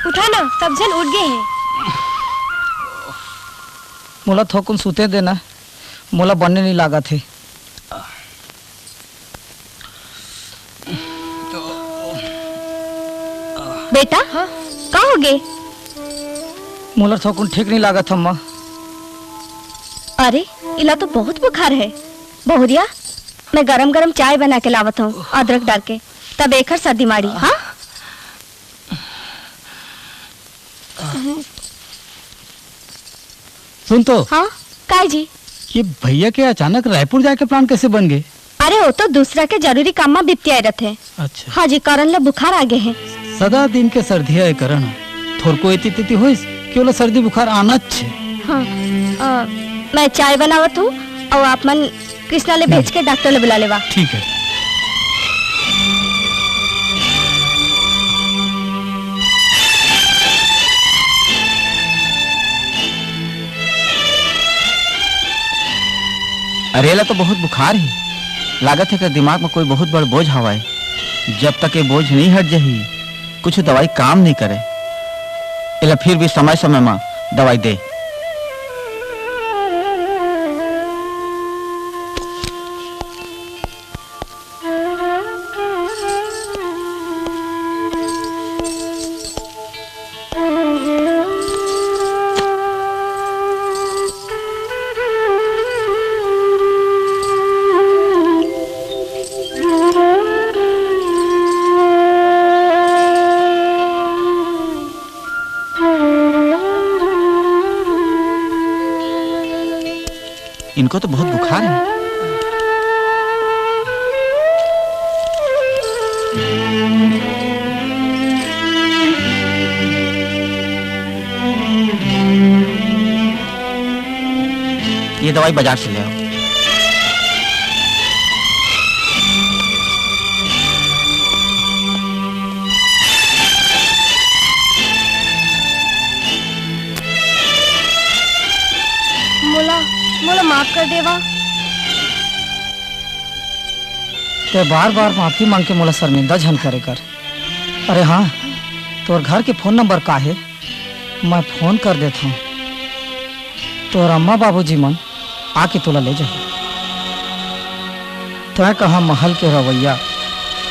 उठा ना, सब झन उठ गे हे। मोला थोकुन सुते देना, मोला बने नइ लागत हे। बेटा, हाँ? का होगे? मोला थोकुन ठीक नइ लागत, अम्मा। अरे, इला तो बहुत बुखार हे। बहुरिया, मैं गरम-गरम चाय बना के लावत हूँ, अदरक डाल के, तब एकर सर्दी माड़ी, हाँ? सुन तो। हाँ, काय जी? ये भैया के अचानक रायपुर जाए के plan कैसे बन गे? अरे, वो तो दूसरा के जरूरी काम म बिपतियाए रथे। अच्छा। हाँ जी, करण ल बुखार आ गे हे। सदा दिन के सर्दिया ए करण, थोरको एती तेती होइस कि ओला सर्दी बुखार आनाच हे। हाँ, अ, मैं चाय बनावत हूँ अउ आप मन कृष्णा ले हाँ। भेज के डॉक्टर ले बुला लेवा। ठीक हे। अरे, एला तो बहुत बुखार हे। लागत हे कि दिमाग म कोई बहुत बड़ बोझ हवय। जब तक ये बोझ नइ हट जाही, कुछ दवाई काम नइ करे। एला फिर भी समय-समय म दवाई दे। इनको तो बहुत बुखार है। ये दवाई बाजार से ले आओ। मोला, मोला माफ कर देवा। ते बार-बार माफी मांग के मोला शर्मिंदा झन करे कर। अरे हाँ, तोर घर के फोन नंबर का हे? मैं फोन कर देथंव। तोर अम्मा बाबूजी मन आके तोला ले जाही। तैं कहाँ महल के रवैया,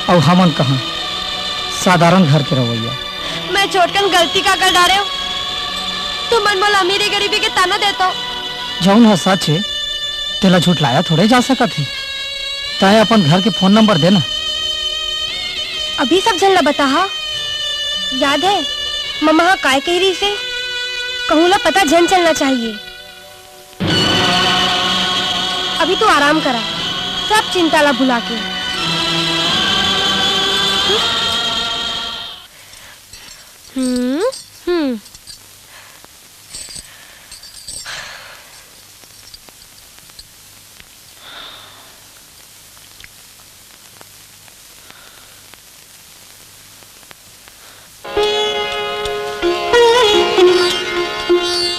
अउ हमन कहाँ साधारण घर के रवैया। मैं छोटकन गलती का कर डारेंव? तुमन मोला अमीरी गरीबी के ताना देथव। जऊन ह सच हे, तेला झुठलाया थोड़े जा सकत हे। तैं अपन घर के फोन नंबर दे ना। अभी सब झन ला बताहा। याद हे, ममा ह काय कही रहिस हे? कहूँ ला पता झन चलना चाहिए। अभी तू आराम करा, सब चिंता ला भुला के। हम्म, हम्म।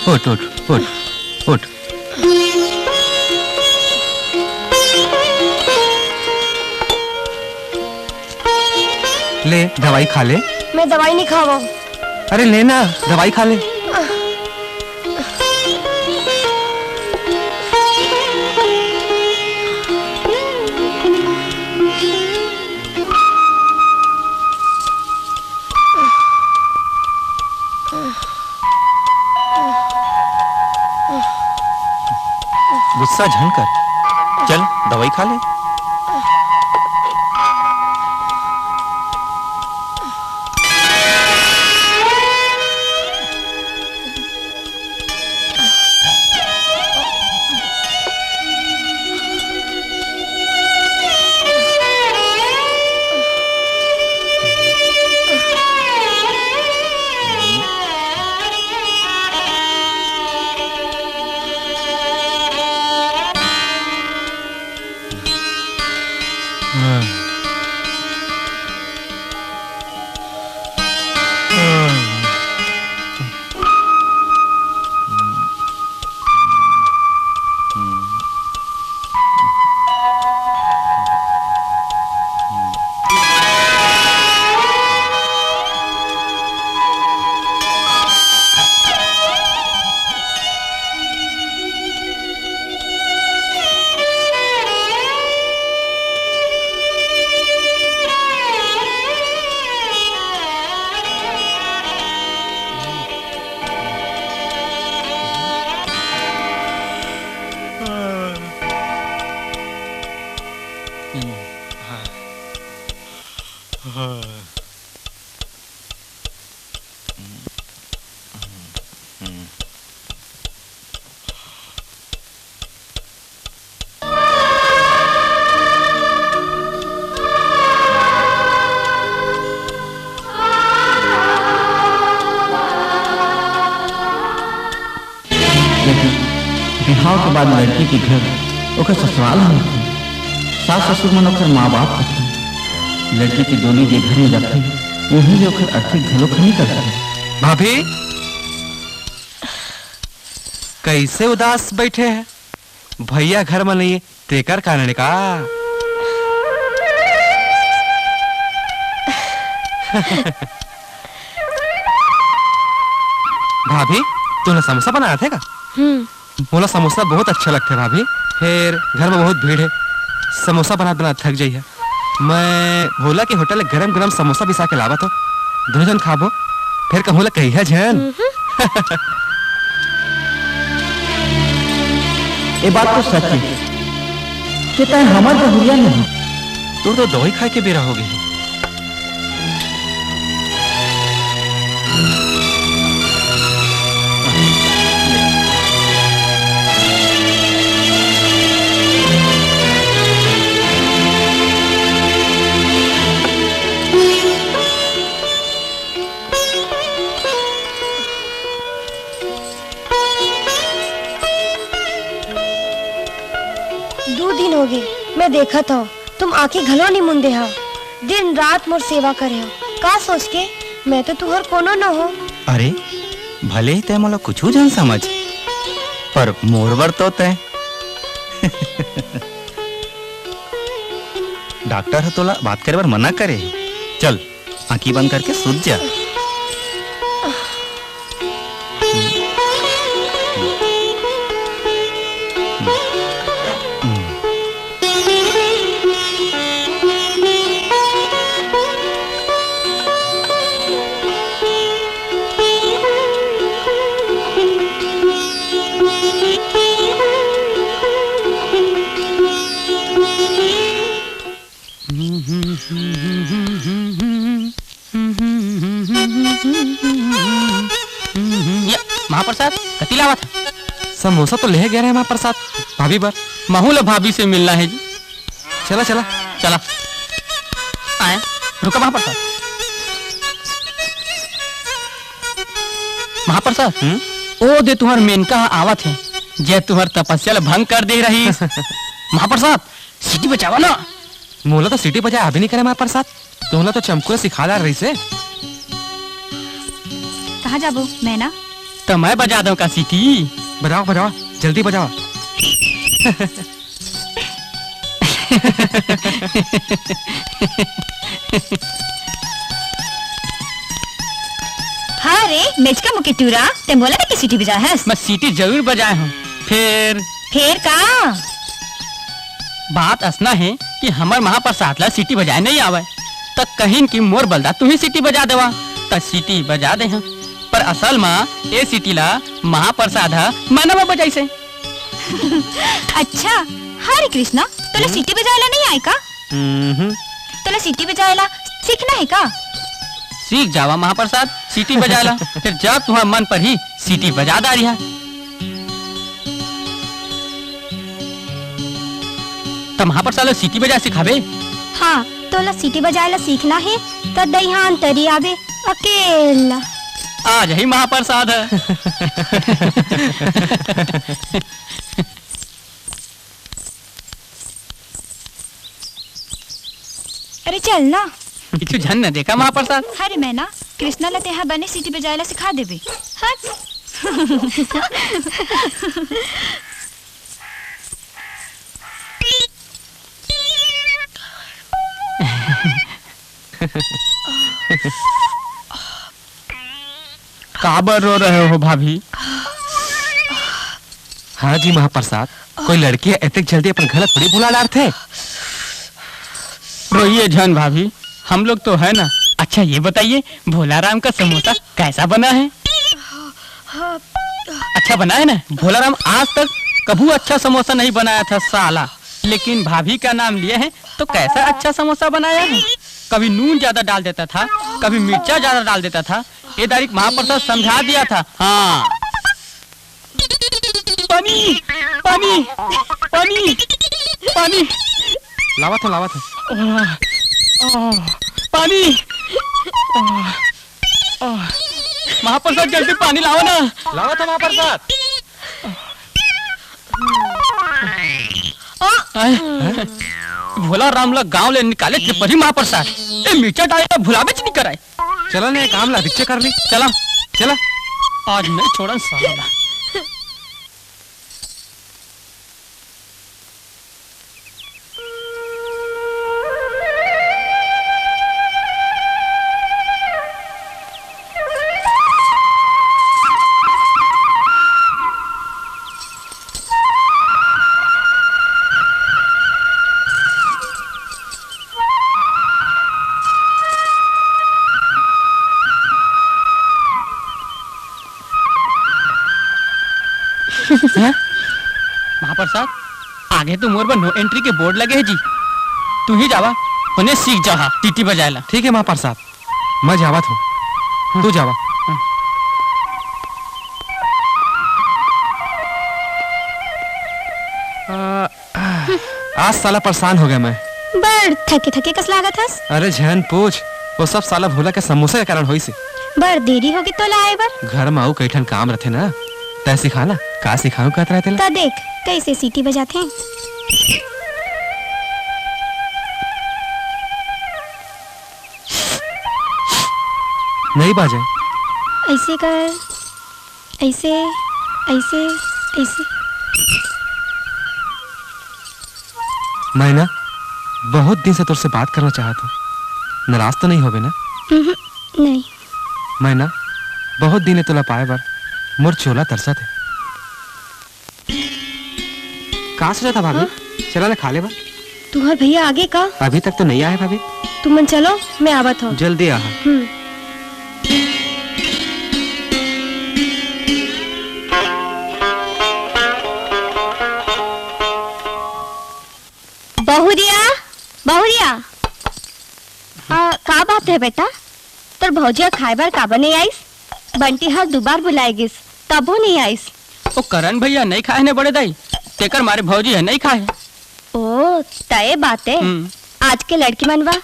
उठ, उठ, उठ, उठ। ले, दवाई खा ले। मैं दवाई नहीं खावा। अरे ले ना, दवाई खा ले। गुस्सा झन कर, चल दवाई खा ले। लेकिन बिहाव के बाद लड़की के घर ओकर ससुराल ह होथे। सास ससुर मन ओकर माँ बाप होथे। लड़की के डोली जे घर में जाथे, उही ले ओकर अर्थी घलो खनी करथे। भाभी, कैसे उदास बैठे हैं? भैया घर में नहीं, तेकर कारण का? भाभी, तूने समोसा बनाया था का? हम्म। मोला समोसा बहुत अच्छा लगथे भाभी। फेर घर में बहुत भीड़ है, समोसा बनात बनात थक जाइया। मैं भोला के होटल ले गरम गरम समोसा बिसा के लावत हो, दोनों झन खाबो। फेर कहूँ ला कहिया झन। हम्म। ये बात तो सच है कि तैं हमर बहुरिया नहीं। तोर तो दवाई खाए के बेरा हो गई। दू दिन होगे, मैं देखत हव, तुम आंखी घलो नइ मुंदे हव। दिन रात मोर सेवा करे हव। का सोच के? मैं तो तुहर कोनो न हो। अरे, भले ही तै मोला कुछु झन समझ, पर मोर बर तो तै। डॉक्टर ह तोला बात करे बर मना करे। चल, आंखी बंद करके सुत जा। ये महाप्रसाद कति लावत ह? समोसा तो लेहे गए रहे महाप्रसाद, भाभी बर। महू ला भाभी से मिलना है जी। चला, चला। चला। आए, रुका महाप्रसाद। महाप्रसाद, हम्म? ओ दे तुहर मेनका ह आवत हे, जे तुहर तपस्या ला भंग कर दे रहिस। महाप्रसाद, सीटी बजावा ना। मोला तो सीटी बजाए आबे नहीं करे महाप्रसाद। तोला तो चमकू सिखा डार रहिस हे। कहाँ जाबो, मैना? तो मैं बजा दो का सीटी? बजाओ, बजाओ, जल्दी बजाओ। हाँ रे, मेचका मुके टूरा, ते मोला देख के सीटी बजाए हस? मैं सीटी जरूर बजाए हूँ। फेर? फेर का? बात असना हे कि हमर महाप्रसाद ला सीटी बजाए नहीं आवय, त कहिन कि मोर बलदा तुही सीटी बजा देवा, त सीटी बजा दे हं। पर असल म ए सीटी ला महाप्रसाद ह मैना बजाइस हे। अच्छा, हरे कृष्णा, तोला हम्म? सीटी बजाए ला नहीं आय का? हम्म। तोला सीटी बजाए ला सीखना हे का? सीख जावा महाप्रसाद सीटी बजाए ला, फेर जब तुहर मन परही सीटी बजा डारिहा। त महाप्रसाद ला सीटी बजाए सिखाबे? हाँ, तोला सीटी बजाए ला सीखना हे, त दइहान तरी आबे अकेला। आ जाही महाप्रसाद ह। अरे चल ना। किछु झन न देखा महाप्रसाद। अरे मैना, कृष्णा ला तेहा बने सीटी बजाए ला सिखा देबे। हट। काबर रो रहे हो भाभी? हाँ जी महाप्रसाद, कोई लड़की ह एतेक जल्दी अपन घर ला थोड़ी भुला डारथे। रोइए झन भाभी, हम लोग तो है ना। अच्छा ये बताइए, भोला राम का समोसा कैसा बना है? अच्छा बना है ना? भोला राम आज तक कभू अच्छा समोसा नहीं बनाया था साला, लेकिन भाभी का नाम लिए है तो कैसा अच्छा समोसा बनाया है। कभी नून ज्यादा डाल देता था, कभी मिर्चा ज्यादा डाल देता था। ये दारी महाप्रसाद समझा दिया था। हाँ। पानी, पानी, पानी, पानी। लावत हो, लावत हो। आह, आह, पानी। आह, आह। महाप्रसाद, जल्दी पानी लावा ना। लावत हो महाप्रसाद। आय, भोला राम ला गांव ले निकाले के परी महाप्रसाद। ए मिर्चा डाले ला भुलाबेच नहीं कराए। चला ने काम ला रिक्शे कर ली। चला। चला। आज नहीं छोड़न साला। हैं? महाप्रसाद, आगे तो मोर बर no entry के board लगे है जी। तू ही जावा, होने सीख जाहा, सीटी बजाए ला। ठीक है महाप्रसाद, मैं जावत हूँ, तू जावा। आ, आज साला परेशान हो गया मैं। बड़ थके थके कस लागत हस। अरे झन पूछ, वो सब साला भोला के समोसा के कारण होइस हे। बड़ देरी होगे तोला आए बर। घर म अउ कई ठन काम रथे ना, तै सिखा ना, का सिखाऊं कहत रहे तेला? त देख, कैसे सीटी बजाथे। नहीं बाजे। ऐसे कर। ऐसे, ऐसे, ऐसे। मैं ना बहुत दिन से तोर से बात करना चाहत हूँ, नाराज तो नहीं होबे ना? उहुं, नहीं। मैं ना बहुत दिन ले तोला पाए बर मोर चोला तरसत हे। का सोचत हस भाभी? हाँ? चला ना खा ले बर। तुहर भैया आगे का? अभी तक तो नहीं आए भाभी। तुमन चलो, मैं आवत हूँ। जल्दी आहा। हम्म। बहुरिया, बहुरिया। आ, का बात हे बेटा? तोर भौजी ह खाए बर काबर नइ आइस? बंटी ह दू बार बुलाए गिस, तभो नइ आइस। ओ करण भैया नइ खाए हे बड़े दाई, तेकर मारे भौजी ह नइ खाए हे। ओ, तय बात हे। हम्म। आज के लड़की मन बर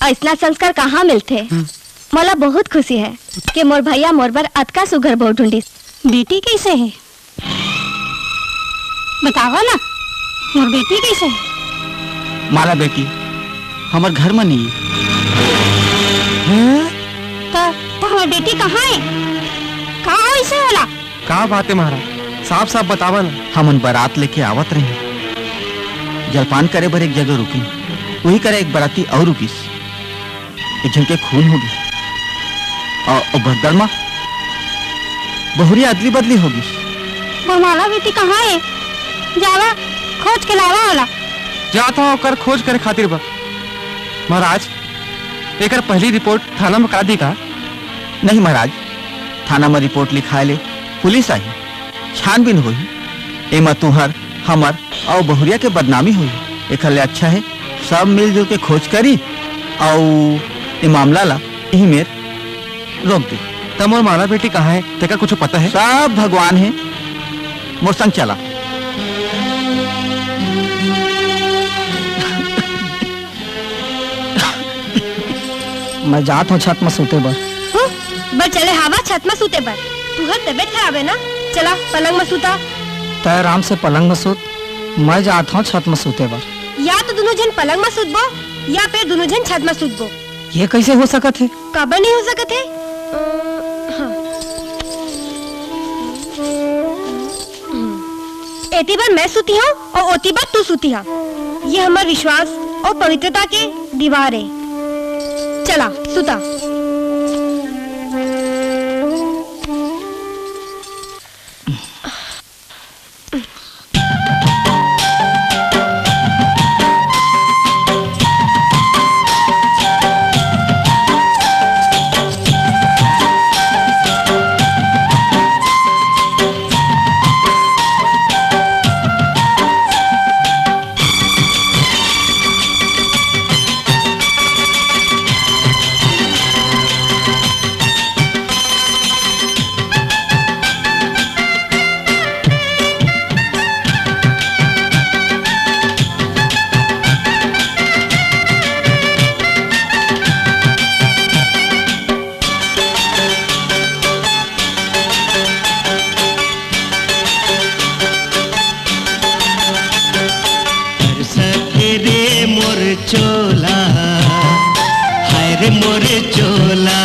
अइसना संस्कार कहाँ मिलथे? हम्म। मोला बहुत खुशी हे कि मोर भैया मोर बर अतका सुघर बहू ढूंढिस। बेटी कइसे हे? बतावा ना, मोर बेटी कइसे हे? माला बेटी, हमर घर म नइ हे। हैं? त, त हमर बेटी कहाँ हे? का होइस हे ओला? का बात हे महाराज, साफ साफ बतावा ना। हमन बरात लेके आवत रहेन, जलपान करे बर एक जगह रुकिन, उही करा एक बराती अउ रुकिस। एक झन के खून हो गिस। अउ, अउ भगदड़ म बहुरिया अदली बदली हो गिस। मोर माला बेटी कहाँ हे? जावा, खोज के लावा ओला। जात हंव ओकर खोज करे खातिर बर। महाराज, एकर पहली रिपोर्ट थाना म करा दी का? नहीं महाराज, थाना म रिपोर्ट लिखाए ले पुलिस आही, छानबीन होही, एमा तुहर, हमर अउ बहुरिया के बदनामी होही। एखर ले अच्छा हे सब मिलजुल के खोज करी अउ ए मामला ला इही मेर रोक दे। त मोर माला बेटी कहाँ हे, तेकर कुछु पता हे? सब भगवान हे, मोर संग चला। मैं जात हंव छत म सूते बर। हं? बर चले हवा छत म सूते बर। तुहर तबीयत खराब हे ना? चला पलंग म सूता। तय आराम से पलंग म सूत, मैं जात हंव छत म सूते बर। या तो दुनों झन पलंग म सूतबो या फिर दुनों झन छत म सुतबो। ये कैसे हो सकत हे? काबर नहीं हो सकत हे? अ, हाँ। हम्म। एती बर मैं सुती हूँ और ओती बर तू सुती हा। ये हमर विश्वास और पवित्रता के दीवार है। चला, सुता। तरसत हे रे मोर चोला, हाय रे मोर चोला।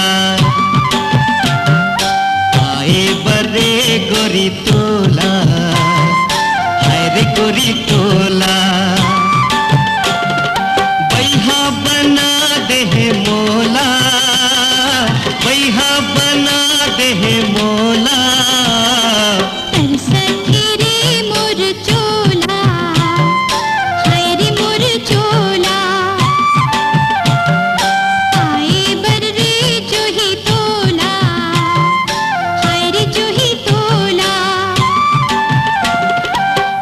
आए बर रे गोरी तोला, हाय रे गोरी तोला। बैहा बना दे हे मोला, बैहा बना दे हे मोला। तरसत हे रे मोर चोला, हाय रे मोर चोला। आए बर रे जोही तोला, हाय रे जोही तोला।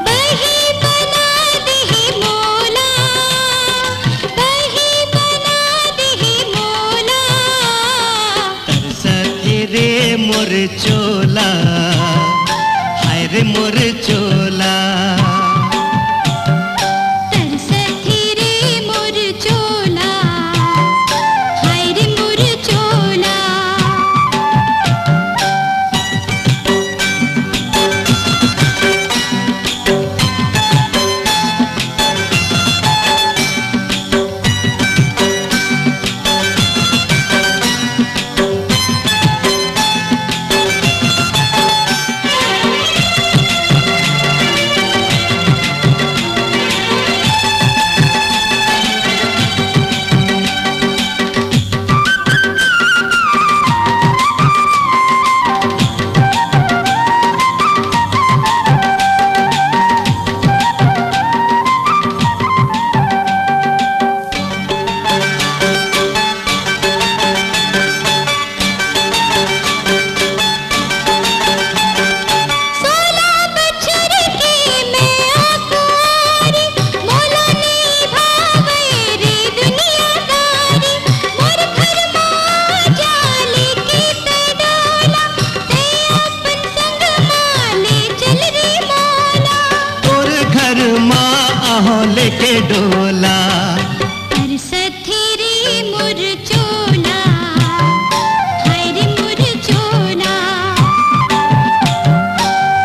बही बना दे हे मोला, बही बना दे हे मोला। तरसत हे रे मोर चोला, हाय रे मोर चोला। तरसत हे रे मोर चोला, हाय रे मोर चोला। सोलह बछर के मैं अकुआरी, मोला नइ भावय रे दुनियादारी। मोर घर मा जाले के तै डोला, तै अपन संग मा ले चल रे मोला। तोर घर मा आहो लेके डोला। तरसत हे रे मोर चोला, हाय रे मोर चोला।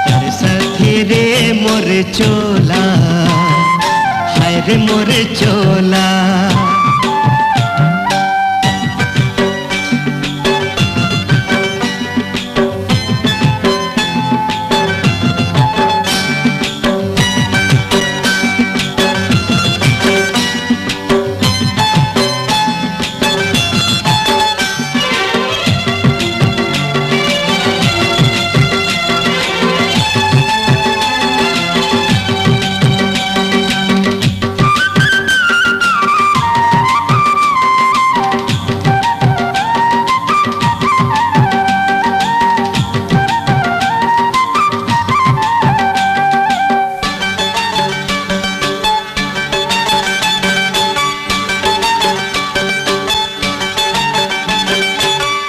तरसत हे रे मोर चोला, हाय रे मोर चोला।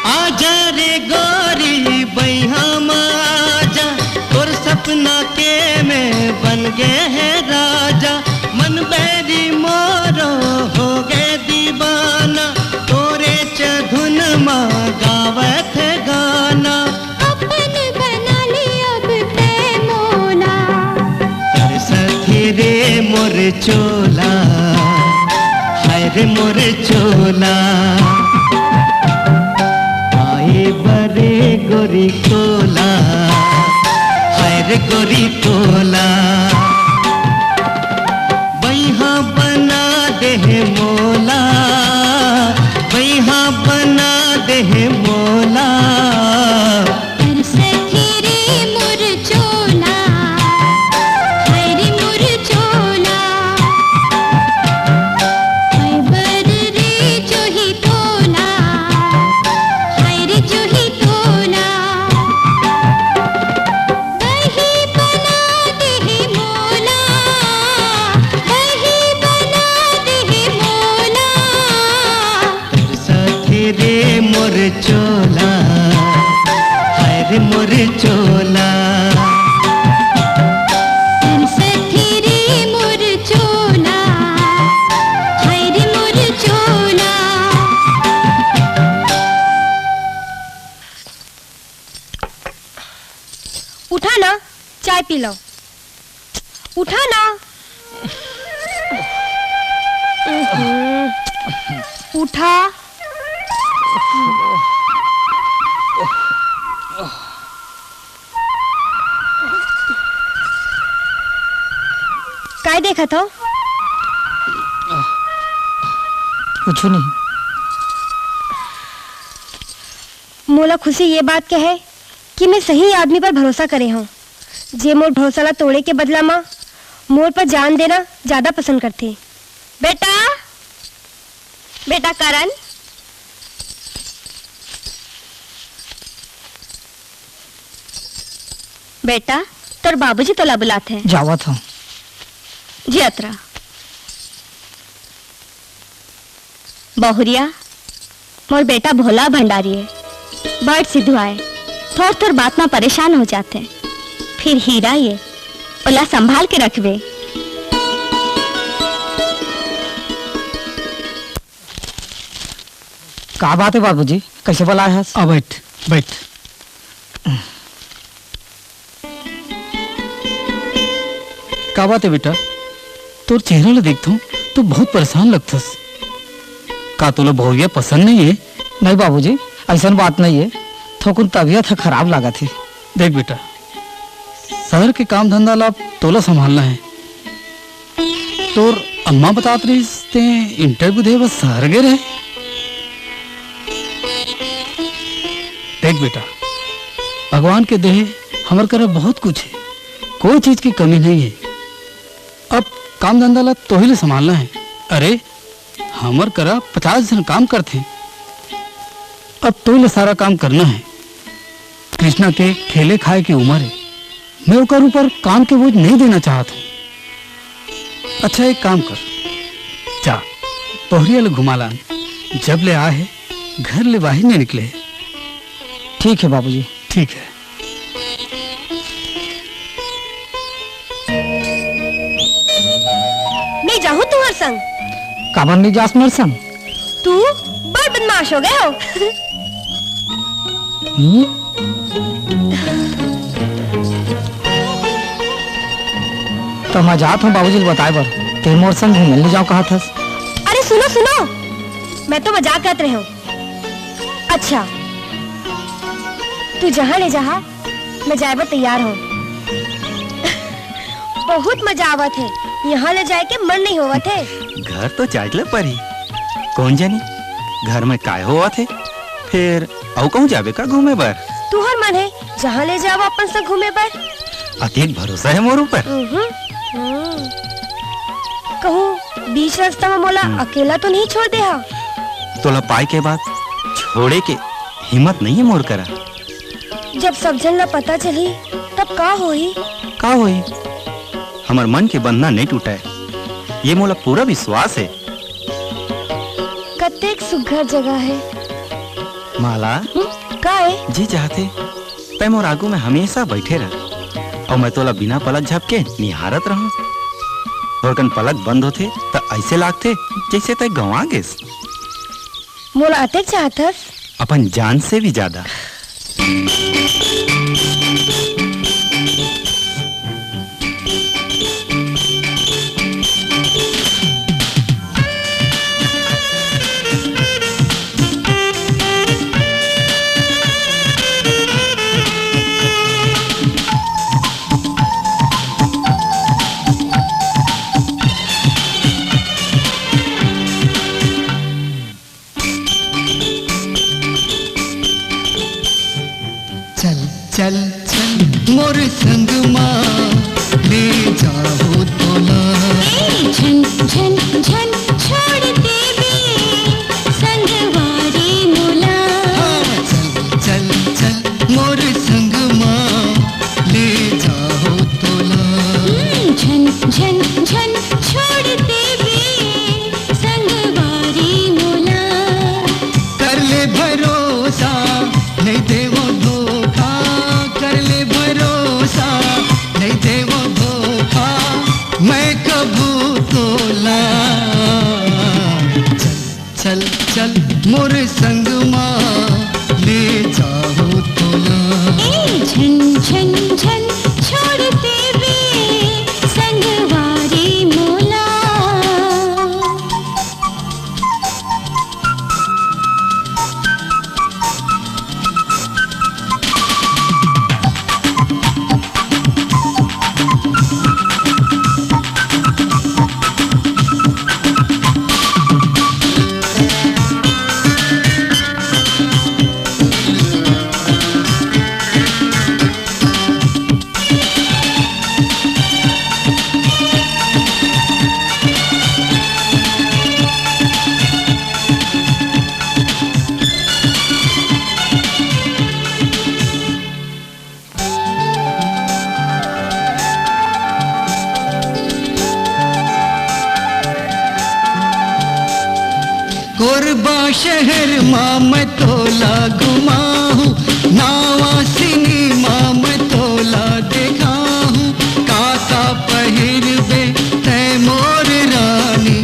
आजा रे गोरी बइहा मा आजा, तोर सपना के मैं बन गे हे राजा। मन बैरी मोरो हो गे दीवाना, तोरे च धुन मा गावत हे गाना। अपन बना ले अब तै मोला। तरसत हे रे मोर चोला, हाय मोर चोला, आए बरे गोरी तोला, हाय रे गोरी तोला। बैहा बना दे हे मोला, बैहा बना दे हे मोला। हर सखी रे मोर चोला, हाय रे मोर चोला। हाय बर रे जोही तोला, हाय रे जोही तोला। बही बना दे हे मोला, बही बना दे हे मोला। सखी रे मोर चोला, हाय रे मोर चोला। सखी रे मोर चोला, हाय रे मोर चोला। उठा ना, चाय पी लो। उठा ना। उठा। काय देखत हो? कुछ नहीं। मोला खुशी ये बात के है कि मैं सही आदमी पर भरोसा करे हूँ, जे मोर भरोसा ला तोड़े के बदला म मोर पर जान देना ज्यादा पसंद करथे। बेटा, बेटा करण, बेटा, तोर बाबूजी तोला बुलाथे। जावत हूँ। जियत रह। बहुरिया, मोर बेटा भोला भंडारी ए, बड़ सिधु आय, थोर थोर बात म परेशान हो जाथे। फिर हीरा ए, ओला संभाल के रखबे। का बात है बाबूजी, कैसे बुलाए हस? आ बैठ, बैठ। का बात है बेटा, तोर चेहरा ल देखथों तो बहुत परेशान लगथस। का तोला बहुरिया पसंद नहीं है? नहीं बाबूजी, ऐसन बात नहीं है, थोकुन तबीयत ह खराब लागत है। देख बेटा, शहर के काम धंधा ला तोला संभालना है। तोर अम्मा बतात रहिस ते interview दे बर शहर गे रहे। देख बेटा, भगवान के देहे हमर करा बहुत कुछ है, कोई चीज की कमी नहीं है। अब काम धंधा ला तोही ले संभालना है। अरे, हमर करा पचास झन काम करथे, अब तोही ले सारा काम करना है। कृष्णा के खेले खाए के उमर है, मैं ओकर ऊपर काम के बोझ नहीं देना चाहत हूँ। अच्छा, एक काम कर, जा, बहुरिया ले घुमा लान, जब ले आए है, घर ले बाहर नहीं निकले है। ठीक है बाबूजी। ठीक है। नहीं जाहूँ तुम्हार संग। काबर नहीं जास मोर संग? तू बड़ बदमाश हो गए हो। हम्म? तो मैं जात हूँ बाबूजी ल बताए बर, ते मोर संग घूमे ल नहीं जाओ कहा थस। अरे सुनो सुनो, मैं तो मजाक करत रहे हूँ। अच्छा, तू जहाँ ले जहा, मैं जाए बर तैयार हूँ। बहुत मजा आवत है, यहाँ ले जाए के मन नहीं होवत है। घर तो जाए ले परी, कौन जानी घर में काय होवत है, फिर अउ कहूँ जाबे का घूमे बर? तुहर मन है, जहाँ ले जाओ अपन से घूमे बर। अतेक भरोसा है मोर ऊपर? हम्म, हम्म। कहूँ बीच रास्ता में मोला हम्म। अकेला तो नहीं छोड़ दे हा? तोला पाए के बाद छोड़े के हिम्मत नहीं है मोर करा। जब सब झन ला पता चली, तब का होही? का होही? हमर मन के बंधना नहीं टूटे, ये मोला पूरा विश्वास है। कतेक सुघर जगह है। माला, हम्म, का है? जी चाहते, तै मोर आगू में हमेशा बैठे रह, और मैं तोला बिना पलक झपके निहारत रहूं। थोरकन पलक बंद होथे, त ऐसे लागथे, जैसे तै गंवा गेस। मोला अतेक चाहत हस? अपन जान से भी ज्यादा। चल चल मोर संग मा ले जाहूं तोला। ए झन झन झन छोड़ देबे संगवारी मोला। हाँ, चल चल चल मोर संग मा ले जाहूं तोला। हम्म, झन झन झन छोड़ देबे संगवारी मोला। कर ले भरोसा, नहीं देवो धोखा, कर ले भरोसा, नहीं देवो धोखा, मैं कभू तोला। चल चल चल मोर संग मा ले जाहूं तोला। ए झन झन झन छोड़ देबे संगवारी मोला। कोरबा शहर मा मैं तोला घुमाहूं, नावा सिनेमा मैं तोला देखाहूं। काका पहिरबे तै मोर रानी,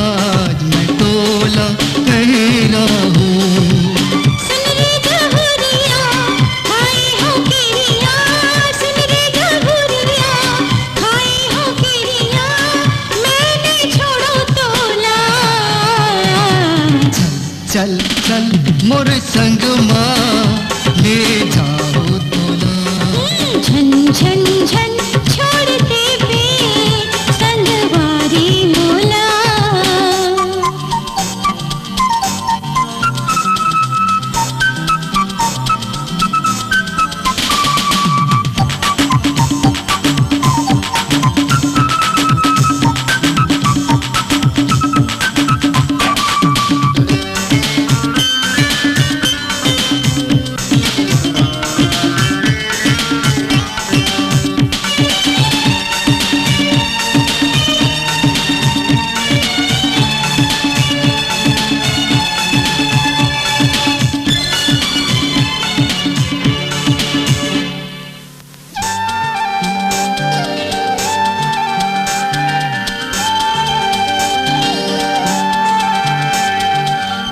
आज मैं तोला पहिराहूं। सुन रे गहुरिया, खाए हो किरिया, सुन रे गहुरिया, खाए हो किरिया, मैं नहीं छोड़ो तोला। चल चल मोर संग मा ले जाहूं तोला। हम्म, झन झन झन छोड़ देबे संगवारी मोला।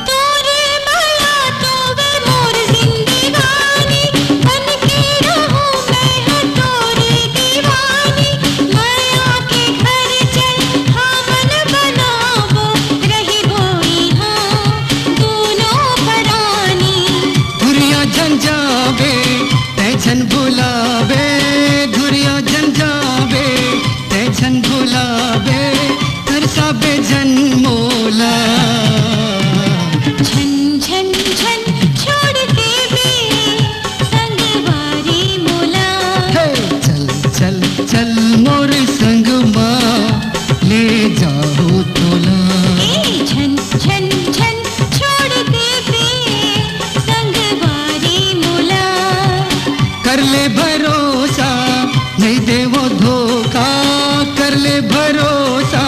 तोरे मया तोवे मोर जिंदगानी, बन के रहूं मैं ह तोरे दीवानी। मया के घर चल हमन बनाबो, रहिबो इहां दूनो परानी। दुरिया झन जाबे, तै झन भुलाबे, दुरिया झन जाबे, तै झन भुलाबे, तरसाबे झन मोला। झन झन झन छोड़ देबे संगवारी मोला। हे, चल चल चल मोर संग मा, ले जाहूं तोला। ए झन झन झन छोड़ देबे संगवारी मोला। कर ले भरोसा, नहीं देवो धोखा, कर ले भरोसा,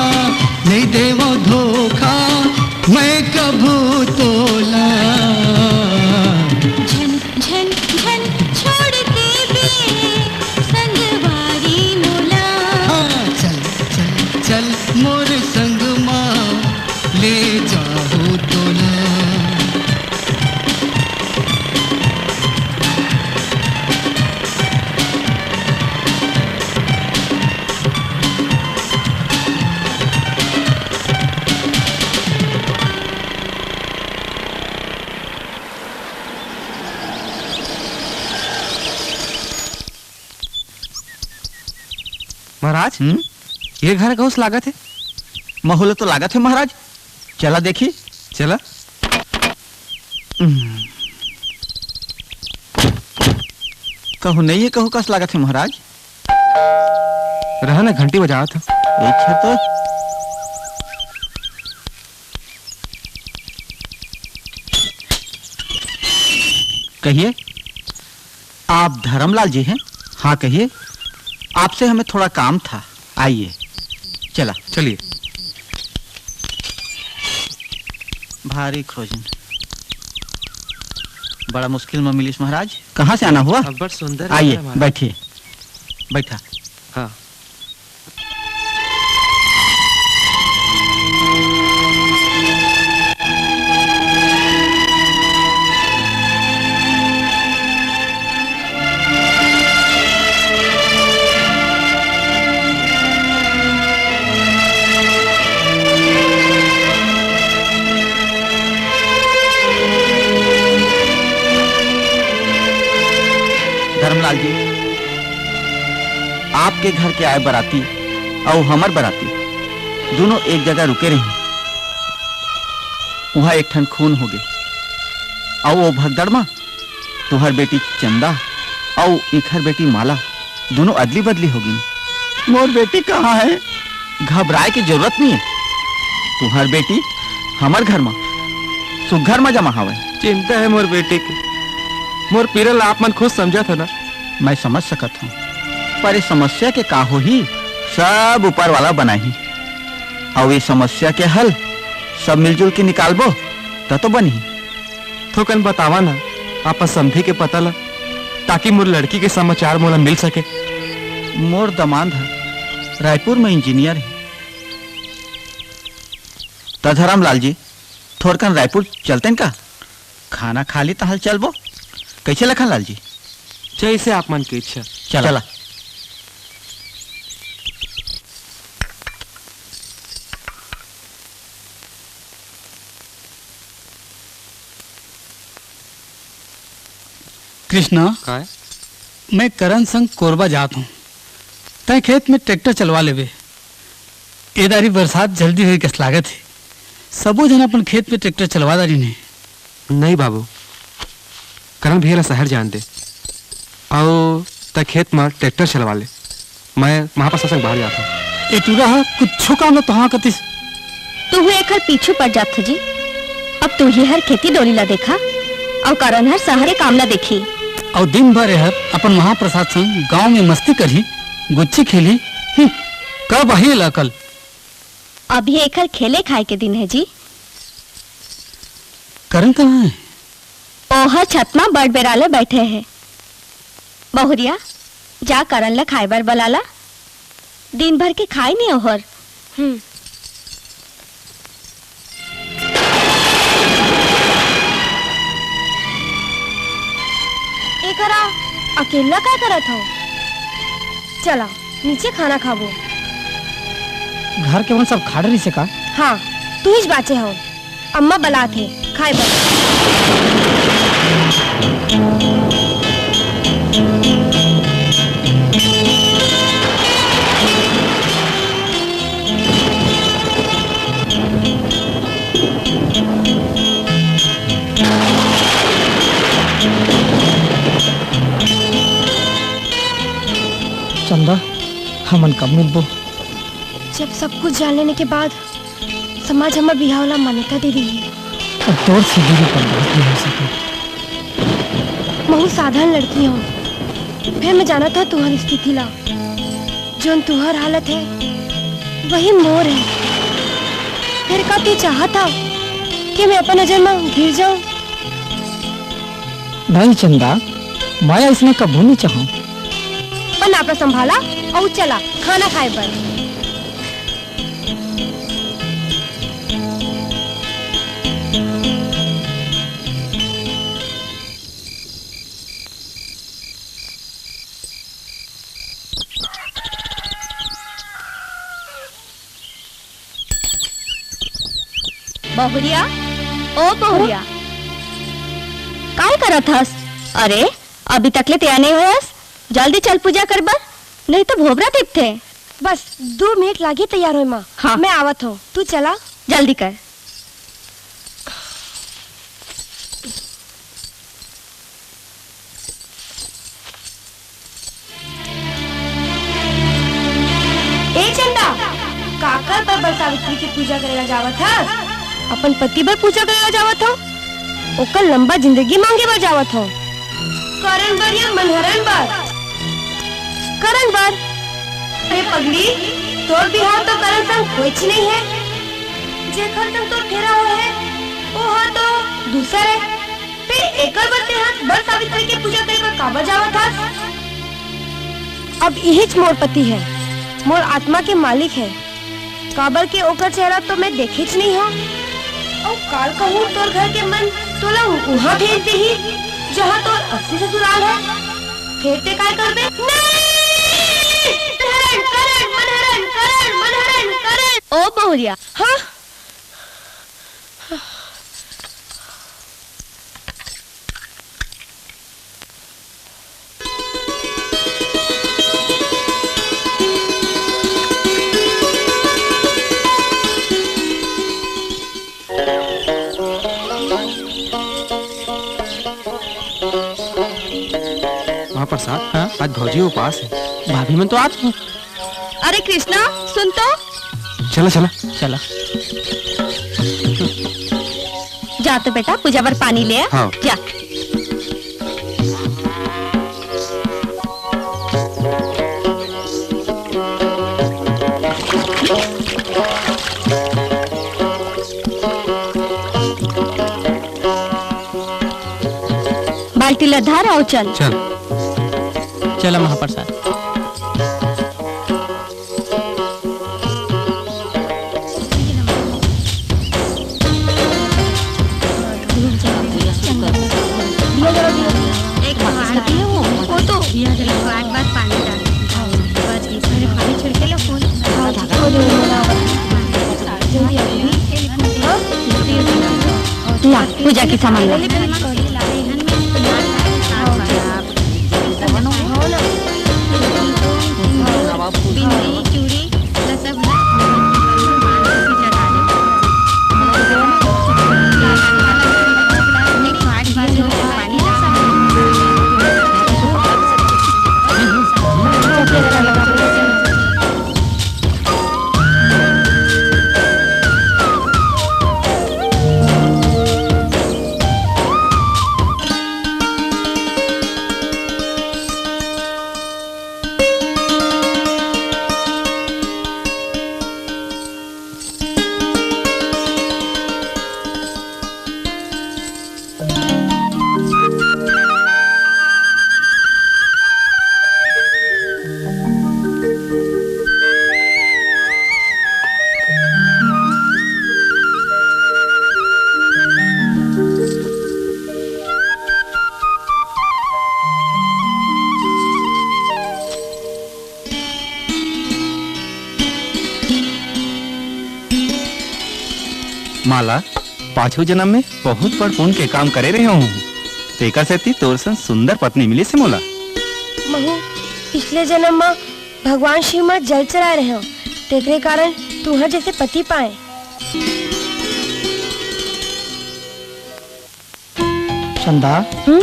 नहीं देवो धोखा, मैं कभू तोला। झन झन झन छोड़ देबे संगवारी मोला। हाँ, चल चल चल मोर संग मा, ले जाहूं तोला। महाराज, हम्म? ये घर कहूं से लागत हे? महू ल तो लागत हे महाराज, चला देखी। चला। हम्म। कहूँ नहीं है, कहूँ कस लागत है महाराज। रहा ना, घंटी बजावत है। एक है तो। कहिए, आप धर्मलाल जी हैं? हाँ, कहिए। आपसे हमें थोड़ा काम था, आइए। चला। चलिए। भारी खोजन, बड़ा मुश्किल में मिलिस महाराज। कहाँ से आना हुआ? अब्बड़ सुंदर आइए, नगर हमारा। बैठिए। बैठा। हाँ। धर्मलाल जी, आपके घर के आए बराती अउ हमर बराती दोनों एक जगह रुके रही। उहाँ एक ठन खून होगे, अउ वो भगदड़ मा तुहर बेटी चंदा अउ इखर बेटी माला दोनों अदली बदली होगिन। मोर बेटी कहाँ है? घबराए के जरूरत नहीं है। तुहर बेटी हमर घर मा सुघर मा जमा हवय। चिंता है मोर बेटी के। मोर पीरा ला आप मन खुद समझत हो ना। मैं समझ सकत हूँ, पर ये समस्या के का होही, सब ऊपर वाला बनाही। अउ ये समस्या के हल सब मिलजुल के निकालबो, त तो बनही। थोकन बतावा ना, आपन समधी के पता ला, ताकि मोर लड़की के समाचार मोला मिल सके। मोर दमांद ह रायपुर में इंजीनियर है। त धरमलाल जी, थोरकन रायपुर चलतेन का? खाना खा ली तहाल चलबो। कैसे लखनलाल जी? जैसे आप मन के इच्छा। चला। चला। कृष्णा, काय? मैं करण संग कोरबा जात हूँ। तैं खेत में ट्रैक्टर चलवा लेबे। ए दारी बरसात जल्दी होई कस लागत हे। सबो झन अपन खेत में ट्रैक्टर चलवा डारिन हे। नहीं बाबू, करण भैया ला शहर जान दे। अउ तैं खेत में ट्रैक्टर चलवा ले। मैं महाप्रसाद संग बाहर जात हूँ। ए टूरा ह कुछो काम ल तोहा कतिस। तुहू एखर पीछू पड़ जात हो जी। अब तुही हर खेती डोली ला देखा, अउ करण हर शहर के काम ला देखी। अउ दिन भर एहर अपन महाप्रसाद संग गांव में मस्ती करही, गुच्ची खेलही। हम्म, कब आही एला अकल? अभी एखर खेले खाए के दिन है जी। करण कहाँ है? ओहर छत मा बड़ बेरा ले बैठे हे। बहुरिया, जा करण ल खाए बर बला ला। दिन भर के खाए नहीं ओहर। हम्म। एकरा अकेला का करत हो? चला, नीचे खाना खाबो। घर के मन सब खाड़ रही से का? हाँ, तू ही बाचे हो। अम्मा बलात हे, खाए बर। चंदा, हमन कब मिलबो? जब सब कुछ जान लेने के बाद समाज हमर बिहाव ला मान्यता दे दिही। अब तोर से दूरी पर बात नहीं हो सके। महू साधारण लड़की हूँ, फिर मैं जानत हूँ तुहर स्थिति ला। जोन तुहर हालत है, वही मोर है। फिर का तू चाहत हव कि मैं अपन नजर में गिर जाऊं? नहीं चंदा, मैं इसने कभू नहीं चाहूं। अपन आपला संभाला अउ चला खाना खाए बर। बहुरिया, ओ बहुरिया, काय करत हस? अरे, अभी तक ले तैयार नहीं होयस? जल्दी चल पूजा कर बर, नहीं तो भोबरा तिपथे। बस दो मिनट लागे तैयार होय मा। हाँ। मैं आवत हूँ, तू चला। जल्दी कर। पूजा करे ला जावत हस? अपन पति बर पूजा करे ला जावत हंव। ओकर लंबा जिंदगी मांगे बर जावत हंव। करण बर या मनहरन बर? करण बर। अरे पगली, तोर बिहाव तो करण संग होइच नइ हे। जेकर संग तोर फेरा होए हे, ओह तो दूसर हे। फेर एकर बर तेंह बर सावित्री के पूजा करे बर काबर जावत हस? अब इहीच मोर पति हे, मोर आत्मा के मालिक हे। काबर के ओकर चेहरा तो मैं देखेच नइ हंव। अउ काल कहूं तोर घर के मन तोला उहां भेज दिही, जहां तोर असली ससुराल हे। फेर तें काय करबे? नहीं! करण, करण, मनहरन, करण, मनहरन, करण। ओ बहुरिया। हां? महाप्रसाद, हाँ? आज भौजी उपास हे। भाभी मन तो आज हे। अरे कृष्णा, सुन तो। चला, चला। चला। जा तो बेटा, पूजा बर पानी ले आ। हाँ। जा। बाल्टी ला धर अउ चल। चल। चला महाप्रसाद। एक बार, वो तो एक बार, बार पानी डाल। बस, इस तरह पानी छिड़के लो फूल। ला, पूजा के सामान ला। माला, पाछू जन्म में बहुत बड़ पुण्य के काम करे रहे हूँ, तेकर सेती तोर सन सुंदर पत्नी मिलिस हे मोला। महू पिछले जन्म म भगवान शिव म जल चढ़ाए रहे हूँ, तेकरे कारण तुहर जैसे पति पाए। चंदा, हम्म?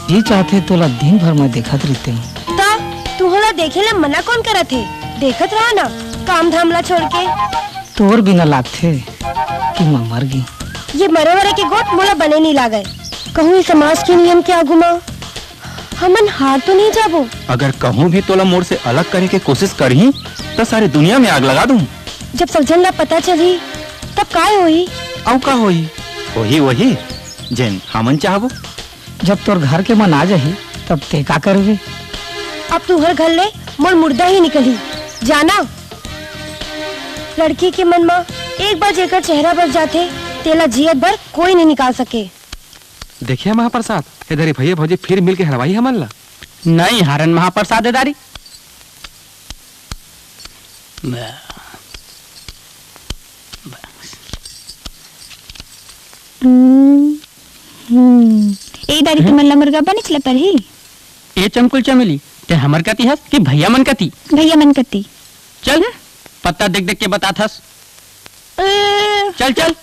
जी चाहथे तोला दिन भर मैं देखत रहितेंव। त तुहला देखे ला मना कौन करत हे? देखत रहा ना, काम धाम ला छोड़ के। तोर बिना लागथे कि मैं मर गे। ये मरे मरे के गोठ मोला बने नहीं लागय। कहूँ ये समाज के नियम के आगू मा हमन हार तो नहीं जाबो। अगर कहूँ भी तोला मोर से अलग करे के कोशिश करही, त सारी दुनिया में आग लगा दूँ। जब सब झन ला पता चलही, तब काय होही? अउ का होही? होही वही, जेन हमन चाहबो। जब तोर घर के मन आ जाही, तब ते का करबे? अब तुहर घर ले मोर मुर्दा ही निकलही, जाना। लड़की के मन म एक बार जेकर चेहरा बस जाथे, तेला जियत भर कोई नहीं निकाल सके। देखिया महाप्रसाद, ए दारी भैया भौजी फिर मिल के हरवाही हमन ला। नहीं हारन महाप्रसाद, ए दारी। हम्म, हम्म। ए दारी तुमन ला मुर्गा बनेच ल परही। ए चमकुल चमेली, ते हमर कति हस कि भैया मन कति? भैया मन कति। चल, हम्म। पत्ता देख देख के बतात हस। ए। चल, चल।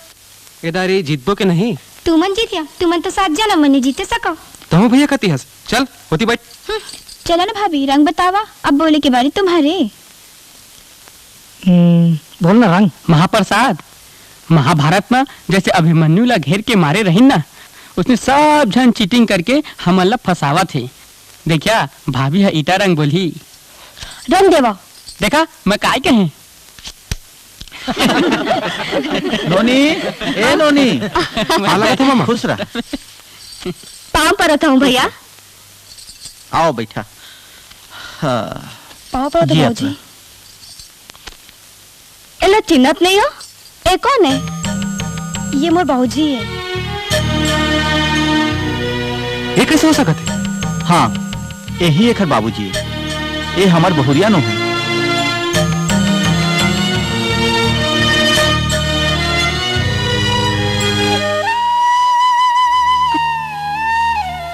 ए दारी जीतबो के नहीं? तुमन जीतिया, तुमन तो सात जनम में नहीं जीते सको। तहूँ भैया कति हस, चल, होती बैठ। हम्म, चला ना भाभी, रंग बतावा, अब बोले के बारी तुम्हारे। हम्म, बोल ना रंग। महाप्रसाद, महाभारत म जैसे अभिमन्यु ला घेर के मारे रहिन ना, उसने सब झन चीटिंग करके हमन ला फंसावत हे। देखिया, भाभी ह ईटा रंग बोलही। रंग देवा। देखा, मैं काय कहे। नोनी, ए नोनी। हाँ, लगत हे मामा। खुश रह। पाँव परत हूँ भैया। आओ बैठा। हाँ। पाँव परत हूँ जी, बाबूजी। अपना। एला चिन्हत नहीं हो? ए कौन है? ये मोर बाबूजी है। ये कैसे हो सकत है? हाँ, यही एखर बाबूजी है। ये हमर बहुरिया नो है।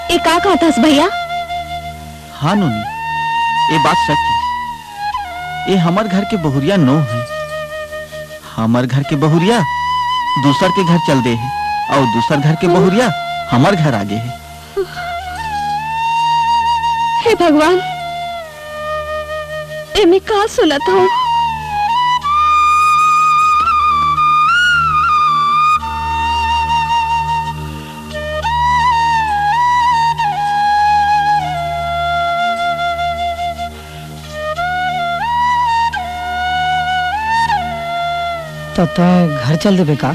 ए का कहत हस भैया? हाँ नोनी, ये बात सच है। ये हमर घर के बहुरिया नो है। हमर घर के बहुरिया दूसर के घर चल दे है और दूसर घर के बहुरिया हमर घर आ गे है। हे भगवान, एमे का सुनत हूँ? त तैं घर चल देबे का?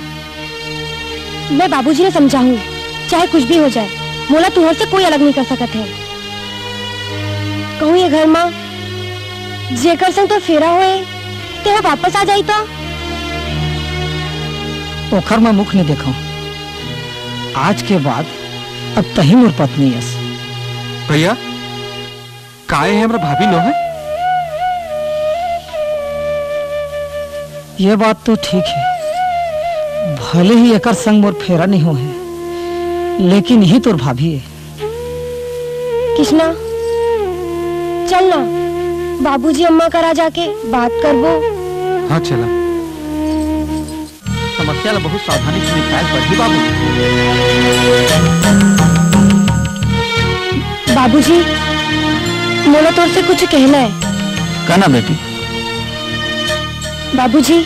मैं बाबूजी ने समझाहूँ, चाहे कुछ भी हो जाए, मोला तुहर से कोई अलग नहीं कर सकत है। कहूँ ये घर मा जेकर संग तोर फेरा होए, तेहा वापस आ जाई त? ओखर मैं मुख नहीं देखूं। आज के बाद अब तही मोर पत्नी अस। भैया, काय है, हमरा भाभी नो है? ये बात तो ठीक है, भले ही एकर संग मोर फेरा नहीं हो है, लेकिन यही तोर भाभी है। किसना, चल ना, बाबूजी अम्मा करा जाके बात करबो। हाँ, चला। समस्या ला बहुत सावधानी से निपटाए पड़ही बाबू। बाबूजी, मोला तोर से कुछ कहना है। कहना बेटी। बाबूजी,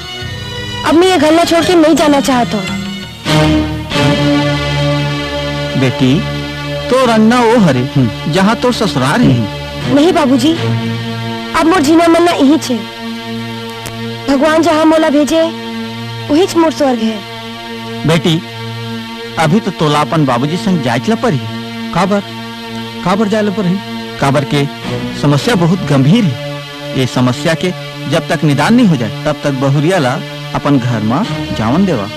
अब मैं ये घर ना छोड़ के नहीं जाना चाहता हूँ। बेटी, तोर अंगना वो हरे, हम्म। जहाँ तोर ससुराल है। हम्म। नहीं बाबूजी, अब मोर जीना मरना इही छे। भगवान जहाँ मोला भेजे, उहीच मोर स्वर्ग है। बेटी, अभी तो तोला अपन बाबूजी संग जायच ल परही। काबर? काबर जाय ल परही? काबर के समस्या बहुत गंभीर है। ये समस्या के जब तक निदान नहीं हो जाए, तब तक बहुरिया ला अपन घर मा जावन देवा।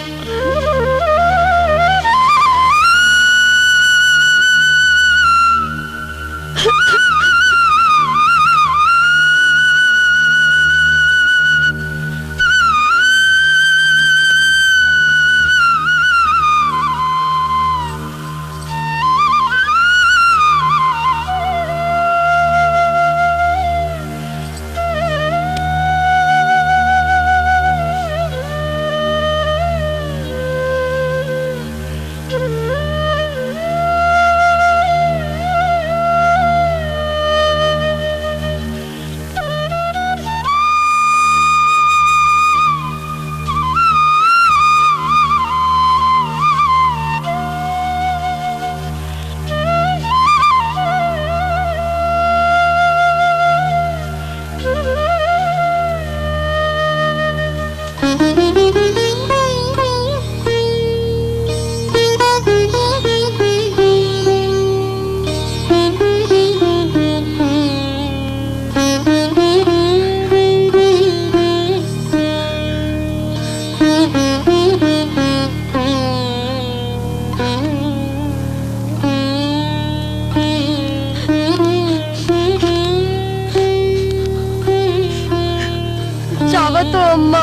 जावत हो अम्मा।